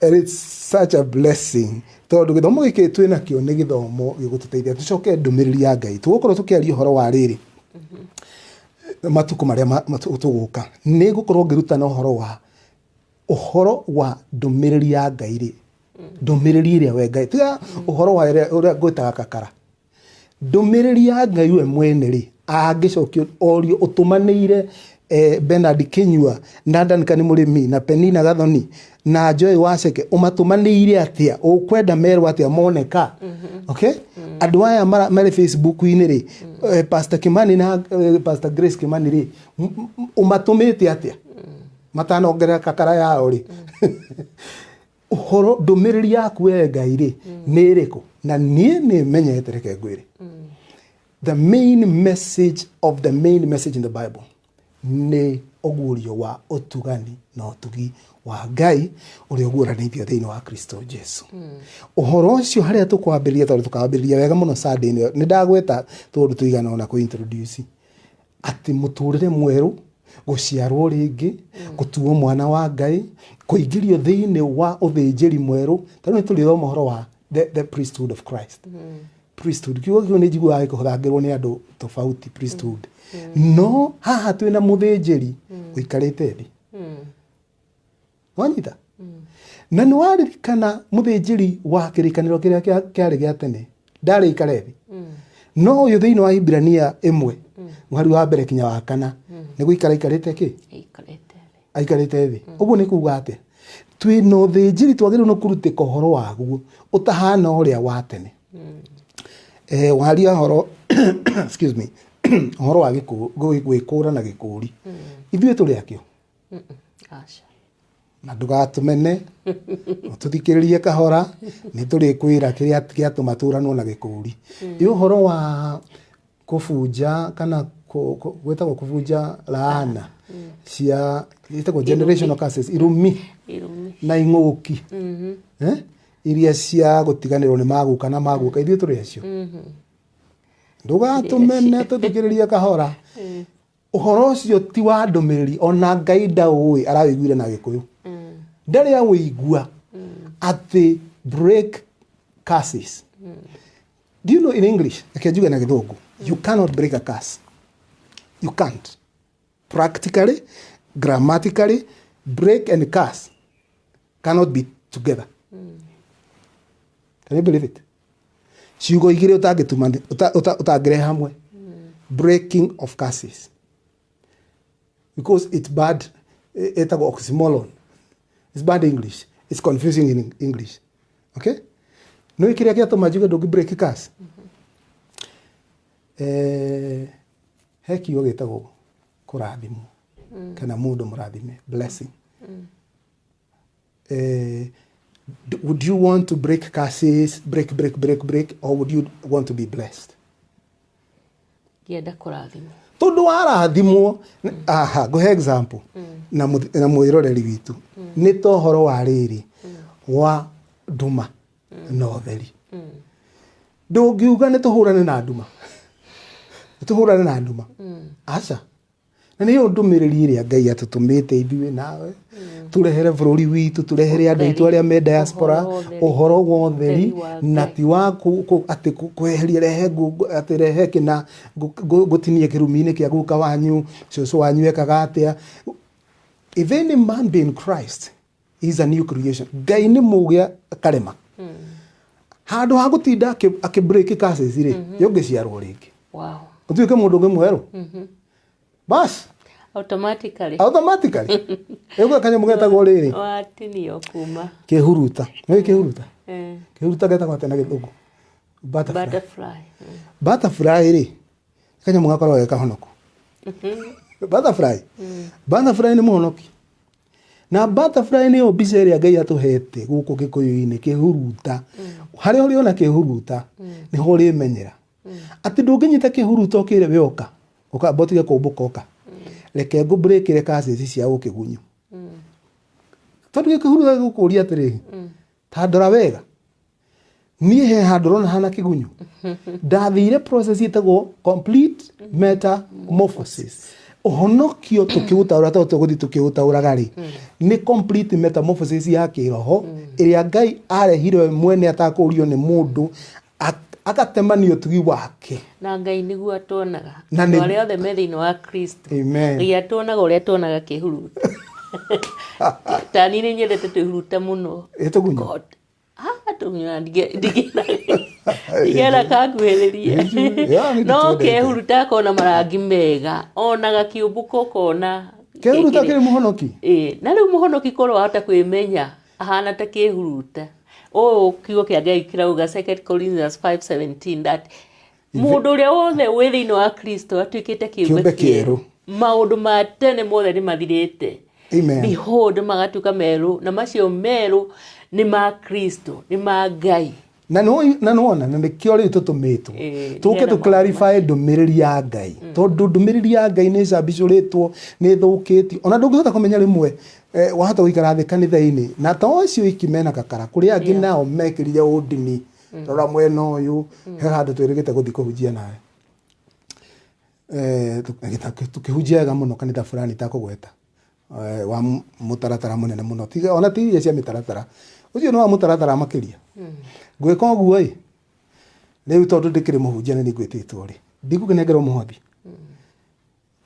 And it's such a blessing, tondũ gĩthomo gĩkĩ twĩ nakĩo nĩ gĩthomo gĩgũtũteithia tũcoke ndũmĩrĩri ya Ngai. Tũgũkorwo tũkĩaria ũhoro wa rĩrĩ matukũ marĩa tũgũka, nĩ ngũkorwo ngĩrutana ũhoro wa ndũmĩrĩri ya Ngai rĩ, ndũmĩrĩri ĩrĩa we Ngai, tiga ũhoro wa ũrĩa ngwĩtaga kakara, ndũmĩrĩri ya Ngai we mwene rĩ, angĩcokio orio ũtũmanĩire Bernard Kinyua na Duncan Mũrĩmi na Penina Gathoni na Joy Waceke, ũmatũmanĩire atĩa? Ũkwenda merwo atĩa moneka? Okay, andũ aya marĩ Facebook-inĩ rĩ, Pastor Kimani na Pastor Grace Kimani rĩ, ũmatũmĩte atĩa matanongerera kakara yao rĩ? Ũhoro ndũmĩrĩri yaku we Ngai rĩ, nĩ ĩrĩkũ? Na niĩ nĩ menyete, reke ngwĩre, the main message of the main message in the Bible nĩ ũguũrio wa ũtugani na ũtugi wa Ngai ũrĩa ũguũranĩtio thĩinĩ wa Kristo Jesu. Ũhoro ũcio harĩa tũkwambĩrĩria, tondũ tũkambĩrĩria wega mũno Sunday ĩno, nĩ ndagweta tũndũ tũigana ũna kũ introduce atĩ mũtũrĩre mwerũ, gũciarwo rĩngĩ, gũtuo mwana wa Ngai, kũingĩrio thĩinĩ wa ũthĩnjĩri mwerũ. Tarĩu nĩ tũrĩthoma ũhoro wa the priesthood of Christ. Priesthood, kiugo kĩu nĩ njiguaga gĩkĩhũthangĩrwo nĩ andũ tofauti, priesthood. No haha twĩna mũthĩnjĩri ũikarĩte thĩ, wanyita? Na nĩ waririkana mũthĩnjĩri wa kĩrĩkanĩro kĩrĩa kĩarĩ gĩa tene ndarĩ ikare thĩ? No ũyũ thĩinĩ wa Ibrania 1 mũhari wa mbere kinya wa kana nĩ gũikara aikarĩte kĩ? Aikarĩte thĩ. Aikarĩte thĩ. Ũguo nĩ kuga atĩa? Twĩ na ũthĩnjĩri twagĩrĩirwo nĩ kũrutĩka ũhoro waguo ũtahana ũrĩa wa tene. Waria ũhoro, excuse me, ũhoro wa gwĩkũra na gĩkũri, ithuĩ tũrĩ akĩo? Aca. Na ndũgatũmene, ũtũthikĩrĩrie kahora, nĩ tũrĩkwĩra kĩrĩa gĩatũma tũranwo na gĩkũri. Ĩ ũhoro wa kũbunja kana gwĩtagwo kũbunja laana cia ĩtagwo generational curses, irumi. Irumi. Na ing'ũki, eh? Iria cia gũtiganĩrwo nĩ maguka na maguka, ithuĩ tũrĩ acio? Ndũgatũmene, tũthikĩrĩrie kahora. Ũhoro ũcio ti wa ndũmĩrĩri, ona Ngai ndaũĩ, arawĩiguire na Gĩkũyũ, ndarĩ awĩigua atĩ break curses. Do you know in English, reke njuge na Gĩthũngũ, you cannot break a curse. You can't practically, grammatically, break and curse cannot be together. Can you believe it? Ciugo igĩrĩ ũtangĩtuma, ũtangĩrehe hamwe, breaking of curses, because it's bad, ĩtagwo oxymoron. It's bad English, it's confusing in English. Okay, nĩ kĩrĩa gĩatũma njuge ndũngĩ break curse, he kiugo gĩtagwo kũrathimwo kana mũndũ mũrathime, blessing. Would you want to break curses, break, break, break, break, or would you want to be blessed? Ngĩenda kũrathimwo. Tondũ warathimwo, aha, ngũhe example na mwĩroreri witũ, nĩ ta ũhoro wa rĩrĩ wa nduma na ũtheri. Ndũngiuga nĩ tũhũrane na nduma, nĩ tũhũrane na nduma, aca. Na nĩyo ndũmĩrĩri ĩrĩa Ngai atũtũmĩte ithuĩ nawe tũrehere bũrũri witũ, tũrehere andũ aitũ arĩa me diaspora. Ũhoro wa ũtheri. Ũhoro wa ũtheri. Ũtheri wa Na Ngai. ti wa atĩ kweheria, rehe atĩ rehe kĩna ngũtinie kĩrumi-inĩ kĩa guka wanyu, cũcũ wanyu ekaga atĩa. If any man be in Christ, he is a new creation. Ngai nĩ mũgĩ akarema handũ ha gũtinda akĩ break curses rĩ, yũngĩciarwo rĩngĩ, ũtuĩke mũndũ ũngĩ mwerũ, bas. Automatically. Automatically ĩgwe kanyamũ getagwo rĩrĩ. Watinio kuma. Kĩhuruta, nĩ kĩhuruta. Kĩhuruta getagwo atĩa na Gĩthũngũ? Butterfly. Butterfly. Butterfly rĩ, kanyamũ gakoragwo ge kahonoku. Butterfly. Butterfly nĩ mũhonoki. Na butterfly nĩyo mbica ĩrĩa Ngai atũhete gũkũ Gĩkũyũ-inĩ, kĩhuruta. Harĩa ũrĩona kĩhuruta, nĩho ũrĩmenyera. Atĩ ndũngĩnyita kĩhuruta ũkĩre we ũka, ũkamba ũtige kũmbũka ũka. Reke ngũbreakĩre curses cia ũkĩgunyu. Tondũ gĩkĩhuruta gĩgũkũria atĩrĩrĩ, ta ndora wega. Niĩ he handũ ũrona hana kĩgunyu. Ndathire process ĩtagwo complete metamorphosis. Ũhonokio tũkĩũtaũra tondũ tũgũthiĩ tũkĩũtaũraga rĩ, nĩ complete metamorphosis ya kĩroho ĩrĩa Ngai arehire we mwene atakũrio nĩ mũndũ, agatemania ũtugi wake. Na Ngai nĩguo atuonaga. Na Andũ nĩ- arĩa othe me thĩinĩ wa Kristo. Amen. Ngai atuonaga ũrĩa tuonaga kĩhuruta. Ta niĩ nĩ nyendete twĩhuruta mũno. Ĩ tũgunyũ? God. Ah, tũgunyũ ndingĩenda kanguhĩrĩrie. Yeah, nĩ No ndĩtwendete. kehuruta akona marangi mega. Onaga kĩũmbũko ũkona. Kĩhuruta kĩrĩ mũhonoki? Ĩĩ, na rĩu mũhonoki korwo wahota kwĩmenya ahana ta kĩhuruta. Ũũ kiugo kĩa Ngai kĩrauga 2 Corinthians 5:17 that mũndũ ũrĩa wothe wĩ thĩinĩ wa Kristo atuĩkĩte kĩũmbe Kĩũmbe kĩerũ. kĩerũ. Maũndũ ma tene mothe nĩ mathirĩte. Amen. Behold, magatuĩka merũ, na macio merũ nĩ ma Kristo, nĩ ma Ngai. Na nĩwona, na nĩkĩo rĩu tũtũmĩtwo. Tũke Nĩgetha tũ clarify ndũmĩrĩri ya Ngai. Tondũ ndũmĩrĩri ya Ngai nĩ ĩcambicũrĩtwo, nĩ ĩthũkĩtio. Ona ndũngĩhota kũmenya rĩmwe, wahota gũikara thĩ kanitha-inĩ. Na to acio iki mena kakara, kũrĩ angĩ nao mekĩrire ũndini. Rora mwena ũyũ, he handũ twĩrĩgĩte gũthiĩ kũhunjia nawe. Tũkĩhunjia wega mũno kanitha fulani itakũgweta. Wa mũtaratara mũnene mũno. Tiga, ona ti iria cia mĩtaratara. Ũcio nĩ wa mũtaratara makĩria. Ngwĩka ũguo ĩ, rĩu tondũ ndĩkĩrĩ mũhunjia na nĩ ngwĩtĩtwo rĩ, ndigũkĩnengerwo mũhothi.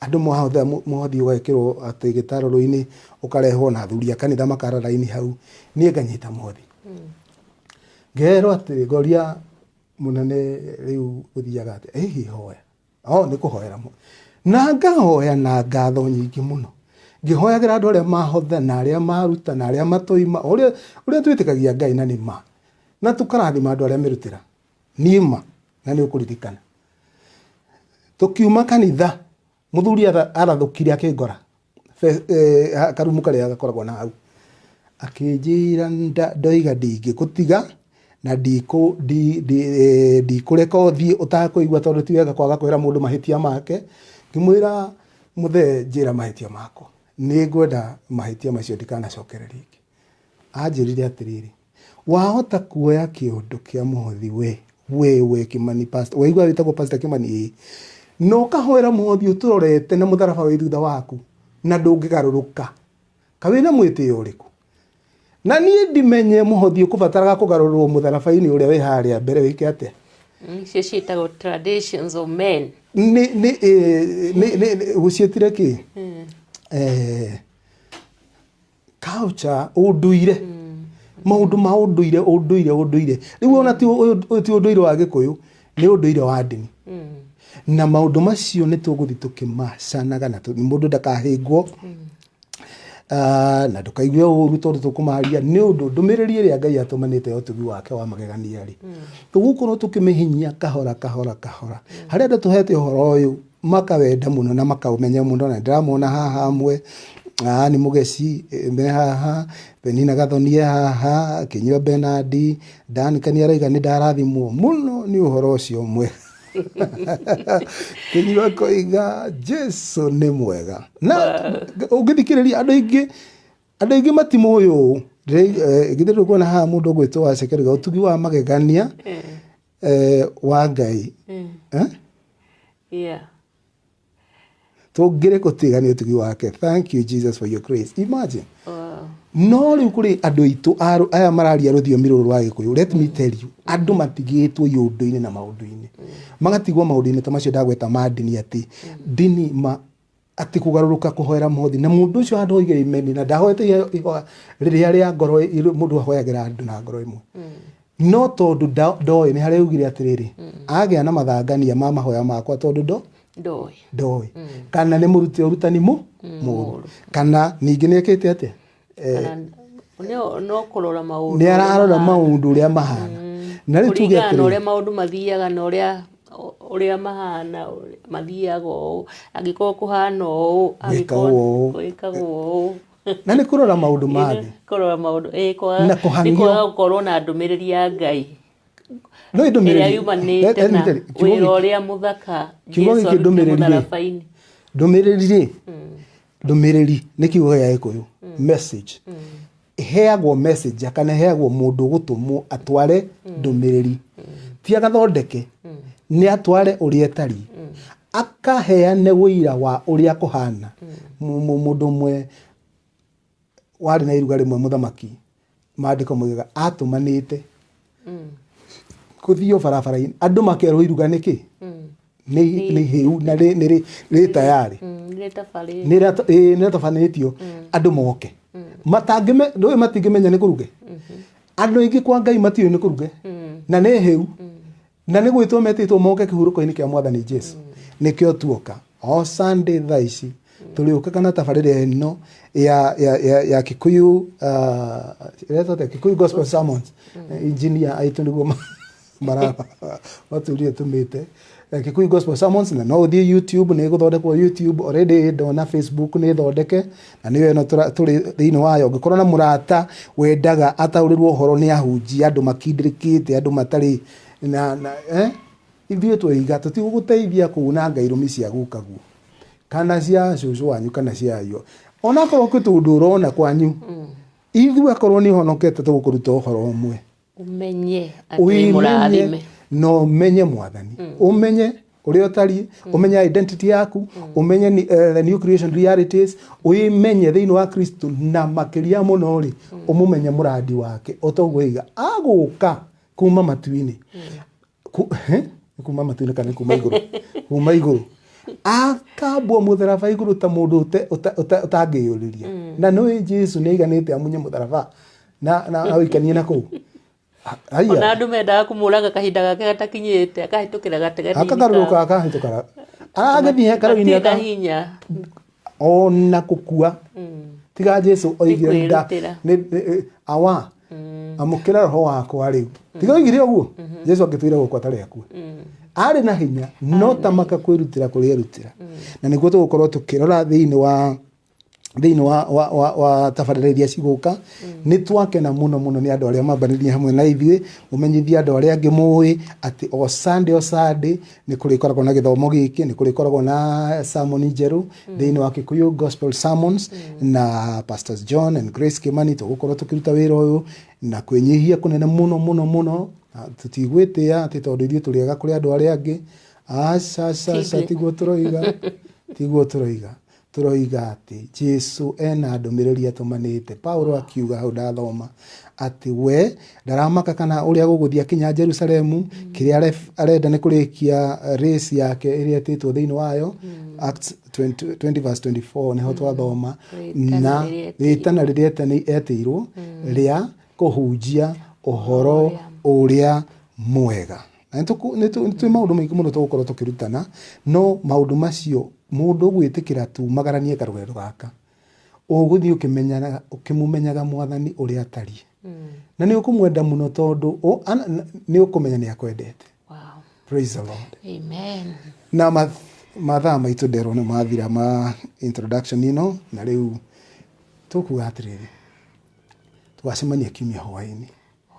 Andũ mahotha mũhothi ũgekĩrwo atĩ gĩtarũrũ-inĩ ũkarehwo na athuri a kanitha makara raini hau, niĩ nganyita mũhothi. Ngerwo atĩ ngoria mũnene rĩu gũthiaga atĩa, ĩhi hoya. Oh, nĩ kũhoera mũno. Na ngahoya na ngatho nyingĩ mũno. Ngĩhoyagĩra andũ arĩa mahotha na arĩa maruta na arĩa matũima, ũrĩa twĩtĩkagia Ngai na nĩ ma. Na tũkarathima andũ arĩa merutĩra. Niĩ ma, na nĩ ũkũririkana. Tũkiuma kanitha, mũthuri arathũkire akĩngora. Karumu karĩa gakoragwo na hau. Akĩnjĩra ndoiga ndingĩgũtiga na ndikũreka ũthiĩ ũtakũigua tondũ ti wega kwaga kwĩra mũndũ mahĩtia make. Ngĩmwĩra mũthee njĩra mahĩtia makwa. Nĩ ngwenda mahĩtia macio ndikanacokere rĩngĩ. Anjĩrire atĩrĩrĩ, wahota kuoya kĩũndũ kĩa mũhothi we, we, we Kimani pastor, waigua wĩtagwo pastor Kimani ĩĩ. Na ũkahoera mũhothi ũtũrorete na mũtharaba wĩ thutha waku na ndũngĩgarũrũka. Ka wĩna mwĩtĩo ũrĩkũ? Na niĩ ndimenye mũhothi ũkũbataraga kũgarũrwo mũtharaba-inĩ ũrĩa wĩ harĩa mbere wĩke atĩa? Icio ciĩtagwo traditions of men. Nĩ, nĩ, nĩ, nĩ, nĩ, gũciĩtire kĩ? Culture, ũndũire. Maũndũ ma ũndũire, ũndũire, ũndũire. Rĩu ona ti ũyũ ti ũndũire wa Gĩkũyũ, nĩ ũndũire wa ndini. Na maũndũ macio nĩ tũgũthiĩ tũkĩmacanaga na mũndũ ndakahĩngwo. Na ndũkaigue ũru tondũ tũkũmaria nĩ ũndũ ndũmĩrĩri ĩrĩa Ngai atũmanĩte ya ũtugi wake wa magegania rĩ, tũgũkorwo tũkĩmĩhinyia kahora kahora kahora. Harĩa andũ tũhete ũhoro ũyũ makawenda mũno na makaũmenya mũno, na ndĩramona haha amwe, nĩ Mũgeci me haha, Penina Gathoni e haha, Kĩnyua Bernard, Danica nĩ arauga nĩ ndarathimwo mũno nĩ ũhoro ũcio mwega. Kĩnyua koiga Jesu nĩ mwega. Na ũngĩthikĩrĩria andũ aingĩ, andũ aingĩ matimũĩ ũũ. Githĩ ndũkuona haha mũndũ ũgwĩtwo Waceke ũtugi wa magegania, wa Ngai. Tũngĩrĩ gũtiga nĩ ũtugi wake. Thank you Jesus for your grace. Imagine. Wow. No rĩu kũrĩ andũ aitũ aya mararia rũthiomi rũrũ rwa Gĩkũyũ. Let me tell you, andũ matigĩtwo iũndũ-inĩ na maũndũ-inĩ. Magatigwo maũndũ-inĩ ta macio ndagweta ma ndini atĩ ndini ma atĩ kũgarũrũka kũhoera mũhothi na mũndũ ũcio handũ oige amen na ndahoete ihoya rĩrĩa rĩa ngoro mũndũ ahoyagĩra andũ na ngoro ĩmwe. No tondũ ndoĩ nĩ harĩa augire atĩrĩrĩ, agĩa na mathangania ma mahoya makwa tondũ Ndoĩ. Ndoĩ. Kana nĩ mũrute ũrutani mũũru. Kana ningĩ nĩ ekĩte atĩa? Kana No kũrora maũndũ Nĩ ũrĩa ararora mahana. Maũndũ ũrĩa mahana. Na rĩu tuge Kũringana na atĩrĩrĩ, ũrĩa maũndũ mathiaga na ũrĩa mahana, ũrĩa mathiaga ũũ, angĩkorwo kũhana ũũ, Gwĩkagwo ũũ. Gwĩkagwo ũũ. Na nĩ kũrora maũndũ ma thĩ. Kũrora maũndũ, ĩ, kwaga Na nĩ kũhang'io. Kwaga gũkorwo na ndũmĩrĩri ya Ngai No ĩrĩa ndũmĩrĩri. yumanĩte Let me na tell you, kiugo wĩra gĩkĩ- ũrĩa mũthaka Kiugo Jesu gĩkĩ arutire ndũmĩrĩri rĩ, mũtharaba-inĩ. Ndũmĩrĩri rĩ, ndũmĩrĩri nĩ kiugo gĩa Gĩkũyũ, message. Ĩheagwo message kana ĩheagwo mũndũ ũgũtũmwo atware ndũmĩrĩri, ti agathondeke, nĩ atware ũrĩa ĩtariĩ, akaheane ũira wa ũrĩa kũhana. Mũndũ ũmwe warĩ na iruga rĩmwe, mũthamaki, maandĩko moigaga atũmanĩte kũthio barabara-inĩ, andũ makerwo iruga nĩkĩ nĩ ihĩu na rĩ tayarĩ. Nĩ rĩtabarĩte. Nĩ rĩtabanĩtio andũ moke matangĩme ndũĩ matingĩmenya nĩ kũruge. Andũ aingĩ kwa Ngai matiũĩ nĩ kũruge na nĩ hĩu na nĩ gwĩtwo metĩtwo moke kĩhurũko-inĩ kĩa Mwathani Jesu. Nĩkĩo tuoka o Sunday thaa ici tũrĩũkaga na tabarĩra ĩno ya Kikuyu, ĩretwo atĩa? Kikuyu Gospel Sermons. Engineer aitũ nĩguo matũrire tũmĩte Kikuyu Gospel Sermons, na no ũthiĩ YouTube, nĩ ĩgũthondekwo YouTube already, ndona Facebook nĩ thondeke, na nĩyo ĩno tũrĩ thĩinĩ wayo. Ũngĩkorwo na mũrata wendaga ataũrĩrwo ũhoro nĩ ahunjia, andũ makindĩrĩkĩte, andũ matarĩ na ithuĩ twoiga tũtigũgũteithia kuunanga irũmi cia gukaguo kana cia cũcũ wanyu kana cia ayo, onakorwo kwĩ tũndũ ũrona kwanyu. Ithuĩ akorwo nĩ ũhonokete, tũgũkũruta ũhoro ũmwe. Ũmenye atĩ wĩ mũrathime. Ũimenye na ũmenye Mwathani, ũmenye ũrĩa ũtariĩ, ũmenye identity yaku, ũmenye the new creation realities, ũimenye thĩinĩ wa Kristo, na makĩria mũno rĩ, ũmũmenye mũrandi wake o toguo iga agũka kuma matu-inĩ. Nĩ kuma matu-inĩ kana nĩ kuma igũrũ? Kuma igũrũ akambwo mũtharaba igũrũ ta mũndũ ũtangĩyũrĩria. Na nĩũĩ Jesu nĩ aiganĩte amunye mũtharaba na awĩikanie na kũu. Haiya. Ona andũ mendaga kũmũraga kahinda gake gatakinyĩte, akahĩtũkĩra gatagatĩ-inĩ. Akagarũrũka, akahĩtũka, aragĩthiĩ hekarũ-inĩ. Gatirĩ na hinya. Ona kũkua tiga Jesu oigire nda kwĩrutĩra. Awa, amũkĩra roho wakwa rĩu. Tiga oigire ũguo, Jesu angĩtwĩra gũkua tarĩ akue, arĩ na hinya, no tamaka kwĩrutĩra kũrĩa erutĩra. Na nĩguo tũgũkorwo tũkĩrora thĩinĩ wa tabarĩra iria cigũka. Nĩ twakena mũno mũno nĩ andũ arĩa mambanĩrie hamwe na ithuĩ. Mũmenyithie andũ arĩa angĩ mũĩ atĩ o Sunday, o Sunday nĩ kũrĩkoragwo na gĩthomo gĩkĩ, nĩ kũrĩkoragwo na sermon njerũ thĩinĩ wa Kikuyu Gospel Sermons na Pastors John and Grace Kimani. Tũgũkorwo tũkĩruta wĩra ũyũ na kwĩnyihia kũnene mũno mũno mũno. Na tũtigwĩtĩa atĩ tondũ ithuĩ tũrĩ ega kũrĩ andũ arĩa angĩ. Aca, aca, aca. Tiguo. Tiguo tũroiga, tũroiga atĩ Jesu ena ndũmĩrĩri atũmanĩte. Paulo akiuga hau ndathoma atĩ we ndaramaka kana ũrĩa gũgũthiĩ akinya Jerusalemu, kĩrĩa arenda nĩ kũrĩkia race yake ĩrĩa ĩtĩtwo thĩinĩ wayo. Acts 20, 20 verse 24 nĩho twathoma. Rĩtana Na rĩrĩa rĩtana rĩrĩa etĩirwo rĩa kũhunjia ũhoro ũrĩa mwega. Na nĩ twĩ maũndũ maingĩ mũno tũgũkorwo tũkĩrutana, no maũndũ macio mũndũ ũgwĩtĩkĩra tumagaranie karũgendo gaka, ũgũthiĩ ũkĩmenyaga, ũkĩmũmenyaga Mwathani ũrĩa atariĩ, na nĩ ũkũmwenda mũno tondũ nĩ ũkũmenya nĩ akwendete. Praise the Lord. Amen. Na mathaa maitũ nderwo nĩ mathira ma introduction ĩno, na rĩu tũkuga atĩrĩrĩ, tũgacemania kiumia hwaĩ-inĩ.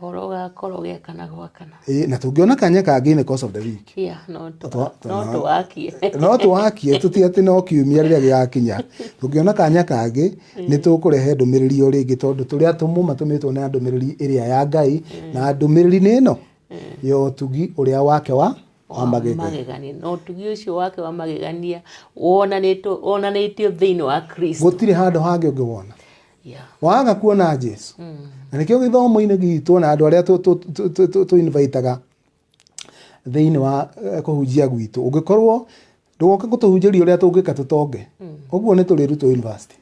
Ũhoro ũgakorwo ũgĩakana gwakana. Ĩĩ, na tũngĩona kanya kangĩ in the course of the week. Yeah, no tũwakie. No tũwakie, tũti atĩ no kiumia rĩrĩa gĩgakinya. Tũngĩona kanya kangĩ nĩ tũkũrehe ndũmĩrĩri o rĩngĩ, tondũ tũrĩ atũmwo matũmĩtwo na ndũmĩrĩri ĩrĩa ya Ngai, na ndũmĩrĩri nĩ ĩno ya ũtugi ũrĩa wake wa magegania. Magegania. Na ũtugi ũcio wake wa magegania wonanĩtio thĩinĩ wa Kristo. Gũtirĩ handũ hangĩ ũngĩwona. Waga kuona Jesu. Na nĩkĩo gĩthomo-inĩ gitũ na andũ arĩa tũ-invitaga thĩinĩ wa kũhunjia gwitũ, ũngĩkorwo ndũgoke gũtũhunjĩria ũrĩa tũngĩka tũtonge, ũguo nĩ tũrĩrutwo university.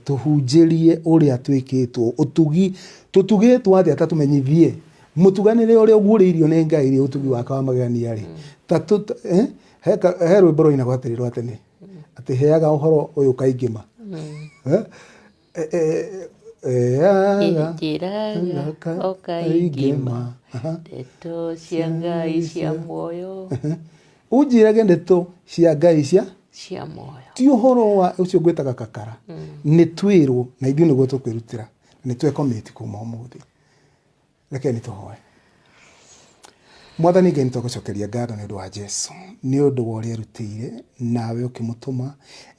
Tũhunjĩrie ũrĩa twĩkĩtwo ũtugi, tũtugĩtwo atĩa, ta tũmenyithie mũtuganĩre ũrĩa ũguũrĩirio nĩ Ngai rĩ, ũtugi wake wa magegania rĩ. Ta he rwĩmbo rwainagwo atĩrĩ rwa tene atĩ heaga ũhoro ũyũ kaingĩ ma. Eaga Njĩraga o kaingĩ ma ndeto cia Ngai cia muoyo. Ũnjĩrage ndeto cia Ngai cia Cia muoyo. Ti ũhoro wa ũcio ngwĩtaga kakara. Nĩ twĩrwo na ithuĩ nĩguo tũkwĩrutĩra. Nĩ twekomĩti kuma ũmũthĩ. Reke nĩ tũhoe. Mwathani Ngai, nĩ twagũcokeria ngatho nĩ ũndũ wa Jesu, nĩ ũndũ wa ũrĩa erutĩire nawe ũkĩmũtũma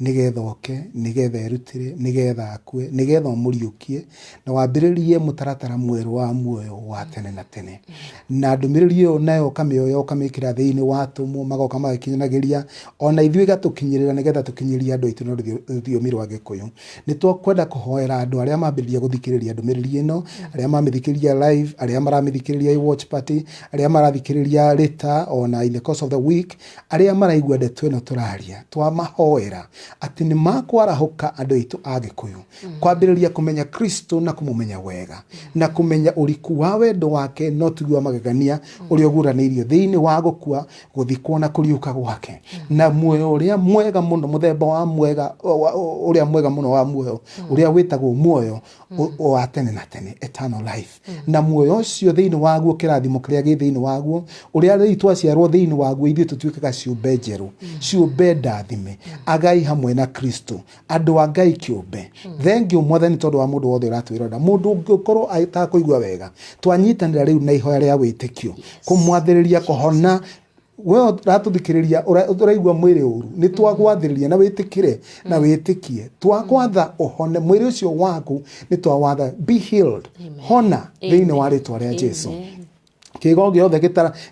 nĩgetha oke, nĩgetha erutĩre, nĩgetha akue, nĩgetha ũmũriũkie na wambĩrĩrie mũtaratara mwerũ wa muoyo wa tene na tene. Na ndũmĩrĩri ĩyo nayo ũkamĩoya ũkamĩkĩra thĩinĩ wa atũmwo, magoka magĩkinyanagĩria ona ithuĩ ĩgatũkinyĩrĩra nĩgetha tũkinyĩrie andũ aitũ na rũthiomi rwa Gĩkũyũ. Nĩ twakwenda kũhoera andũ arĩa mambĩrĩria gũthikĩrĩria ndũmĩrĩri ĩno, arĩa mamĩthikĩrĩria live, arĩa maramĩthikĩrĩria i watch party, arĩa marathikĩrĩria later ona in the course of the week, arĩa maraigua ndeto ĩno tũraria, twamahoera atĩ nĩ makwarahũka andũ aitũ a Gĩkũyũ kwambĩrĩria kũmenya Kristo na kũmũmenya wega na kũmenya ũriku wa wendo wake no tiguo wa magegania ũrĩa ũguũranĩirio thĩinĩ wa gũkua, gũthikwo na kũriũka gwake, na muoyo ũrĩa mwega mũno, mũthemba wa mwega ũrĩa mwega mũno wa muoyo ũrĩa wĩtagwo muoyo wa tene na tene, eternal life. Na muoyo ũcio thĩinĩ waguo, kĩrathimo kĩrĩa gĩ thĩinĩ waguo, ũrĩa rĩu twaciarwo thĩinĩ waguo, ithuĩ tũtuĩkaga ciũmbe njerũ, ciũmbe ndathime, agai hamwe na Kristo, andũ a Ngai kĩũmbe. Thengiũ Mwathani tondũ wa mũndũ wothe ũratwĩrora, mũndũ ũngĩkorwo atakũigua wega, twanyitanĩra rĩu na ihoya rĩa wĩtĩkio kũmwathĩrĩria kũhona. We ũratũthikĩrĩria, ũraigua mwĩrĩ ũru, nĩ twagwathĩrĩria na wĩtĩkĩre na wĩtĩkie, twagwatha ũhone mwĩrĩ ũcio waku, nĩ twawatha be healed. Amen. Hona thĩinĩ wa rĩtwa rĩa Jesu. Amen. Kĩgo gĩothe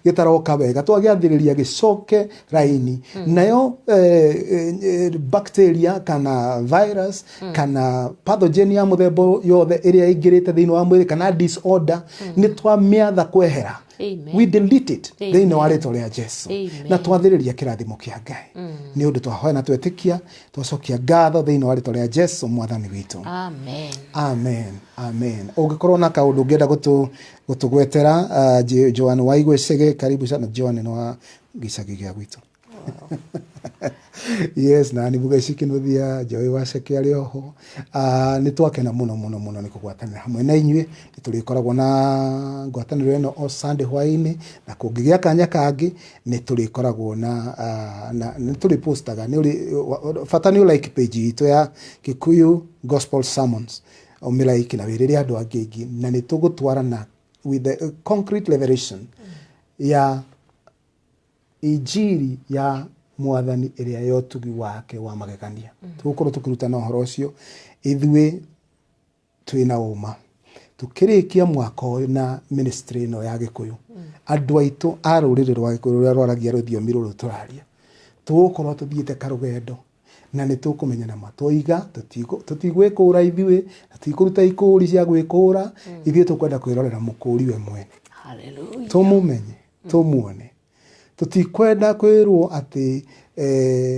gĩtaroka wega twagĩathĩrĩria gĩcoke raini, nayo bacteria kana virus kana pathogen ya mũthemba yothe ĩrĩa ĩingĩrĩte thĩinĩ wa mwĩrĩ kana disorder, nĩ twamĩatha kwehera. Amen. We delete it thĩinĩ wa rĩtwa rĩa Jesu. Amen. Na twathĩrĩria kĩrathimo kĩa Ngai nĩ ũndũ twahoya na twetĩkia, twacokia ngatho thĩinĩ wa rĩtwa rĩa Jesu Mwathani witũ. Amen. Amen, amen. Ũngĩkorwo na kaũndũ ũngĩenda gũtũgwetera, Joan wa Igwecege, karibu sana Joan, nĩ wa gĩcagi gĩa gwitũ. Yes, na nĩ Mũgeci Kĩnuthia, Joy wa Ceke arĩ oho. Nĩ twakena mũno mũno mũno nĩ kũgwatanĩra hamwe na inyuĩ. Nĩ tũrĩkoragwo na ngwatanĩro ĩno o Sunday hwaĩ-inĩ, na kũngĩgĩa kanya kangĩ nĩ tũrĩkoragwo na nĩ tũrĩpostaga. Nĩ ũrĩ bata nĩ ũ like page itũ ya Kikuyu Gospel Sermons, ũmĩlike na wĩrĩre andũ angĩ aingĩ, na nĩ tũgũtwarana with the concrete revelation ya injiri ya Mwathani ĩrĩa ya ũtugi wake wa magegania. Tũgũkorwo tũkĩrutana ũhoro ũcio ithuĩ twĩna ũma tũkĩrĩkia mwaka ũyũ na ministry ĩno ya Gĩkũyũ. Andũ aitũ a rũrĩrĩ rwa Gĩkũyũ rũrĩa rwaragia rũthiomi rũrũ tũraria, tũgũkorwo tũthiĩte karũgendo na nĩ tũkũmenya na matwaiga tũtigwĩkũra ithuĩ, tũtikũruta ikũri cia gwĩkũra ithuĩ, tũkwenda kwĩrorera mũkũri we mwene. Hallelujah. Tũmũmenye, tũmuone. Tũtikwenda kwĩrwo atĩ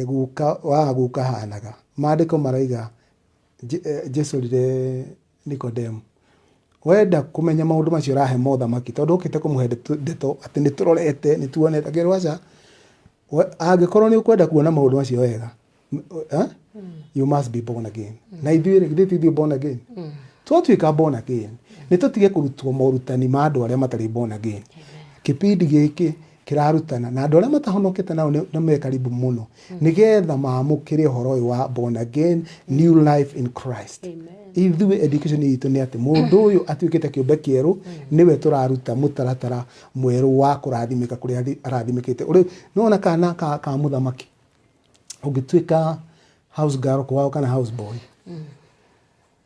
guka wa guka hanaga. Maandĩko maraiga Jesu erire Nikodemu, wenda kũmenya maũndũ macio ũrahe mothamaki, tondũ ũkĩte kũmũhe ndeto atĩ nĩ tũrorete, nĩ tuonete. Akĩrwo aca, angĩkorwo nĩ ũkwenda kuona maũndũ macio wega, you must be born again. Na ithuĩ rĩ, githĩ ti ithuĩ born again? Twatuĩka born again, nĩ tũtige kũrutwo morutani ma andũ arĩa matarĩ born again. Kĩbindi gĩkĩ kĩrarutana na andũ arĩa matahonokete, nao nĩ me karibu mũno nĩgetha maamũkĩre ũhoro ũyũ wa born again, new life in Christ. Amen. Ithuĩ education itũ nĩ atĩ mũndũ ũyũ atuĩkĩte kĩũmbe kĩerũ, nĩwe tũraruta mũtaratara mwerũ wa kũrathimĩka kũrĩa arathimĩkĩte. Rĩu nĩwona kana ka mũthamaki ũngĩtuĩka house girl kwao kana house boy,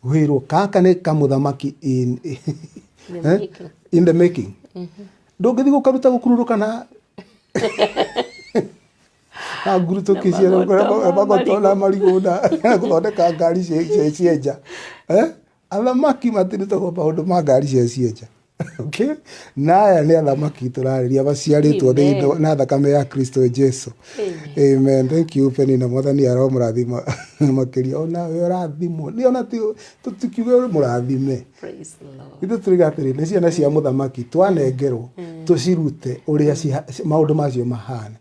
wĩrwo kaka nĩ kamũthamaki in, The eh? making. In the making. Ndũngĩthiĩ gũkaruta gũkururũka na ngurutũki Na magoto ma magoto na marigũ na gũthondeka ngari cia cienja. Eh? Athamaki matirutagwo maũndũ ma ngari cia cienja. Okay? Na aya nĩ athamaki tũrarĩria maciarĩtwo Amen. thĩinĩ na thakame ya Kristo Jesu. Amen. Amen. Thank you Penina, Mwathani aromũrathima makĩria. Ona we ũrathimwo. Nĩ ona tũtikiuge mũrathime. Praise the Lord. Ithuĩ tũriga atĩrĩ, nĩ ciana cia mũthamaki twanengerwo tũcirute ũrĩa maũndũ macio mahana.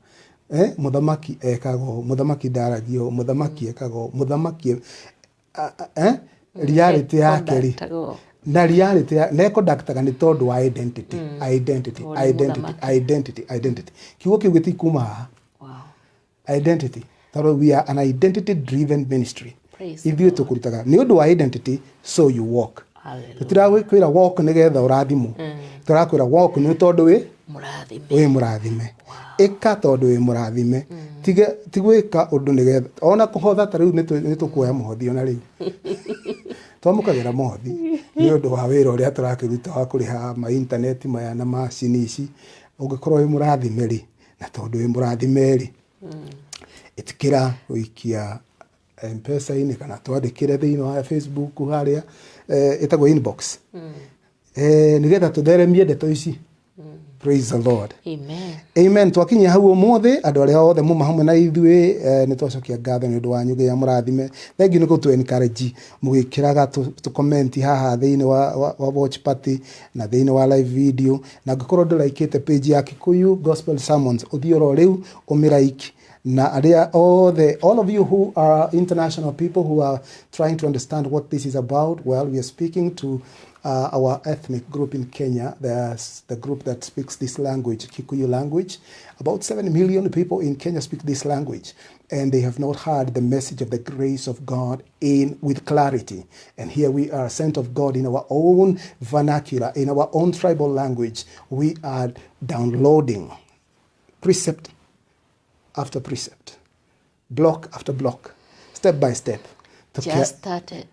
Mũthamaki ekaga ũũ, mũthamaki ndaragia ũũ, mũthamaki ekaga ũũ, mũthamaki eh? Reality yake rĩ, Ĩkondactagwo. Na reality na ĩkondaktaga nĩ tondũ wa identity, identity, Tondũ nĩ identity, mũthamaki. Identity, identity. Kiugo kĩu gĩtikuma haha. Identity, tondũ we are an identity driven ministry. Praise Ithuĩ tũkũrutaga nĩ ũndũ wa identity, so you walk. Hallelujah. Tũtirakwĩra walk nĩgetha ũrathimwo, tũrakwĩra walk nĩ tondũ wĩ Mũrathime. Wĩ mũrathime. Ĩka tondũ wĩ mũrathime. Tige ti gwĩka ũndũ nĩgetha ona kũhotha. Ta rĩu nĩ tũkuoya mũhothi, ona rĩu twamũkagĩra mũhothi nĩ ũndũ wa wĩra ũrĩa tũrakĩruta wa kũrĩha ma internet maya na macini ici. Ũngĩkorwo wĩ mũrathime rĩ, na tondũ wĩ mũrathime rĩ, ĩtĩkĩra gũikia Mpesa-inĩ kana twandĩkĩre thĩinĩ wa Facebook harĩa ĩtagwo inbox, nĩgetha tũtheremie ndeto ici. Praise the Lord. Amen. Amen. Twakinyia hau ũmũthĩ. Andũ arĩa othe muma hamwe na ithuĩ, nĩ twacokia ngatho nĩ ũndũ wanyu. Ngai amũrathime. Thank you nĩ gũtũ encourage mũgĩkĩraga tũ comment haha thĩinĩ wa watch party na thĩinĩ wa live video. Na angĩkorwo ndũraikĩte page ya Kikuyu Gospel Sermons, ũthiĩ oro rĩu ũmĩraiki. Na arĩa othe, all of you who are international people who are trying to understand what this is about, well, we are speaking to our ethnic group in Kenya. There's the group that speaks this language, Kikuyu language. About 7 million people in Kenya speak this language, and they have not heard the message of the grace of God in with clarity. And here we are, sent of God in our own vernacular, in our own tribal language. We are downloading precept after precept, block after block, step by step. Just started.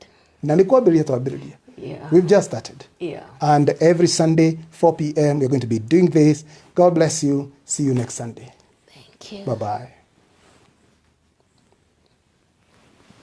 Na nĩ kwambĩrĩria twambĩrĩria. We've just started. And every Sunday, 4 p.m., we're going to be doing this. God bless you. See you next Sunday. Thank you. Bye bye.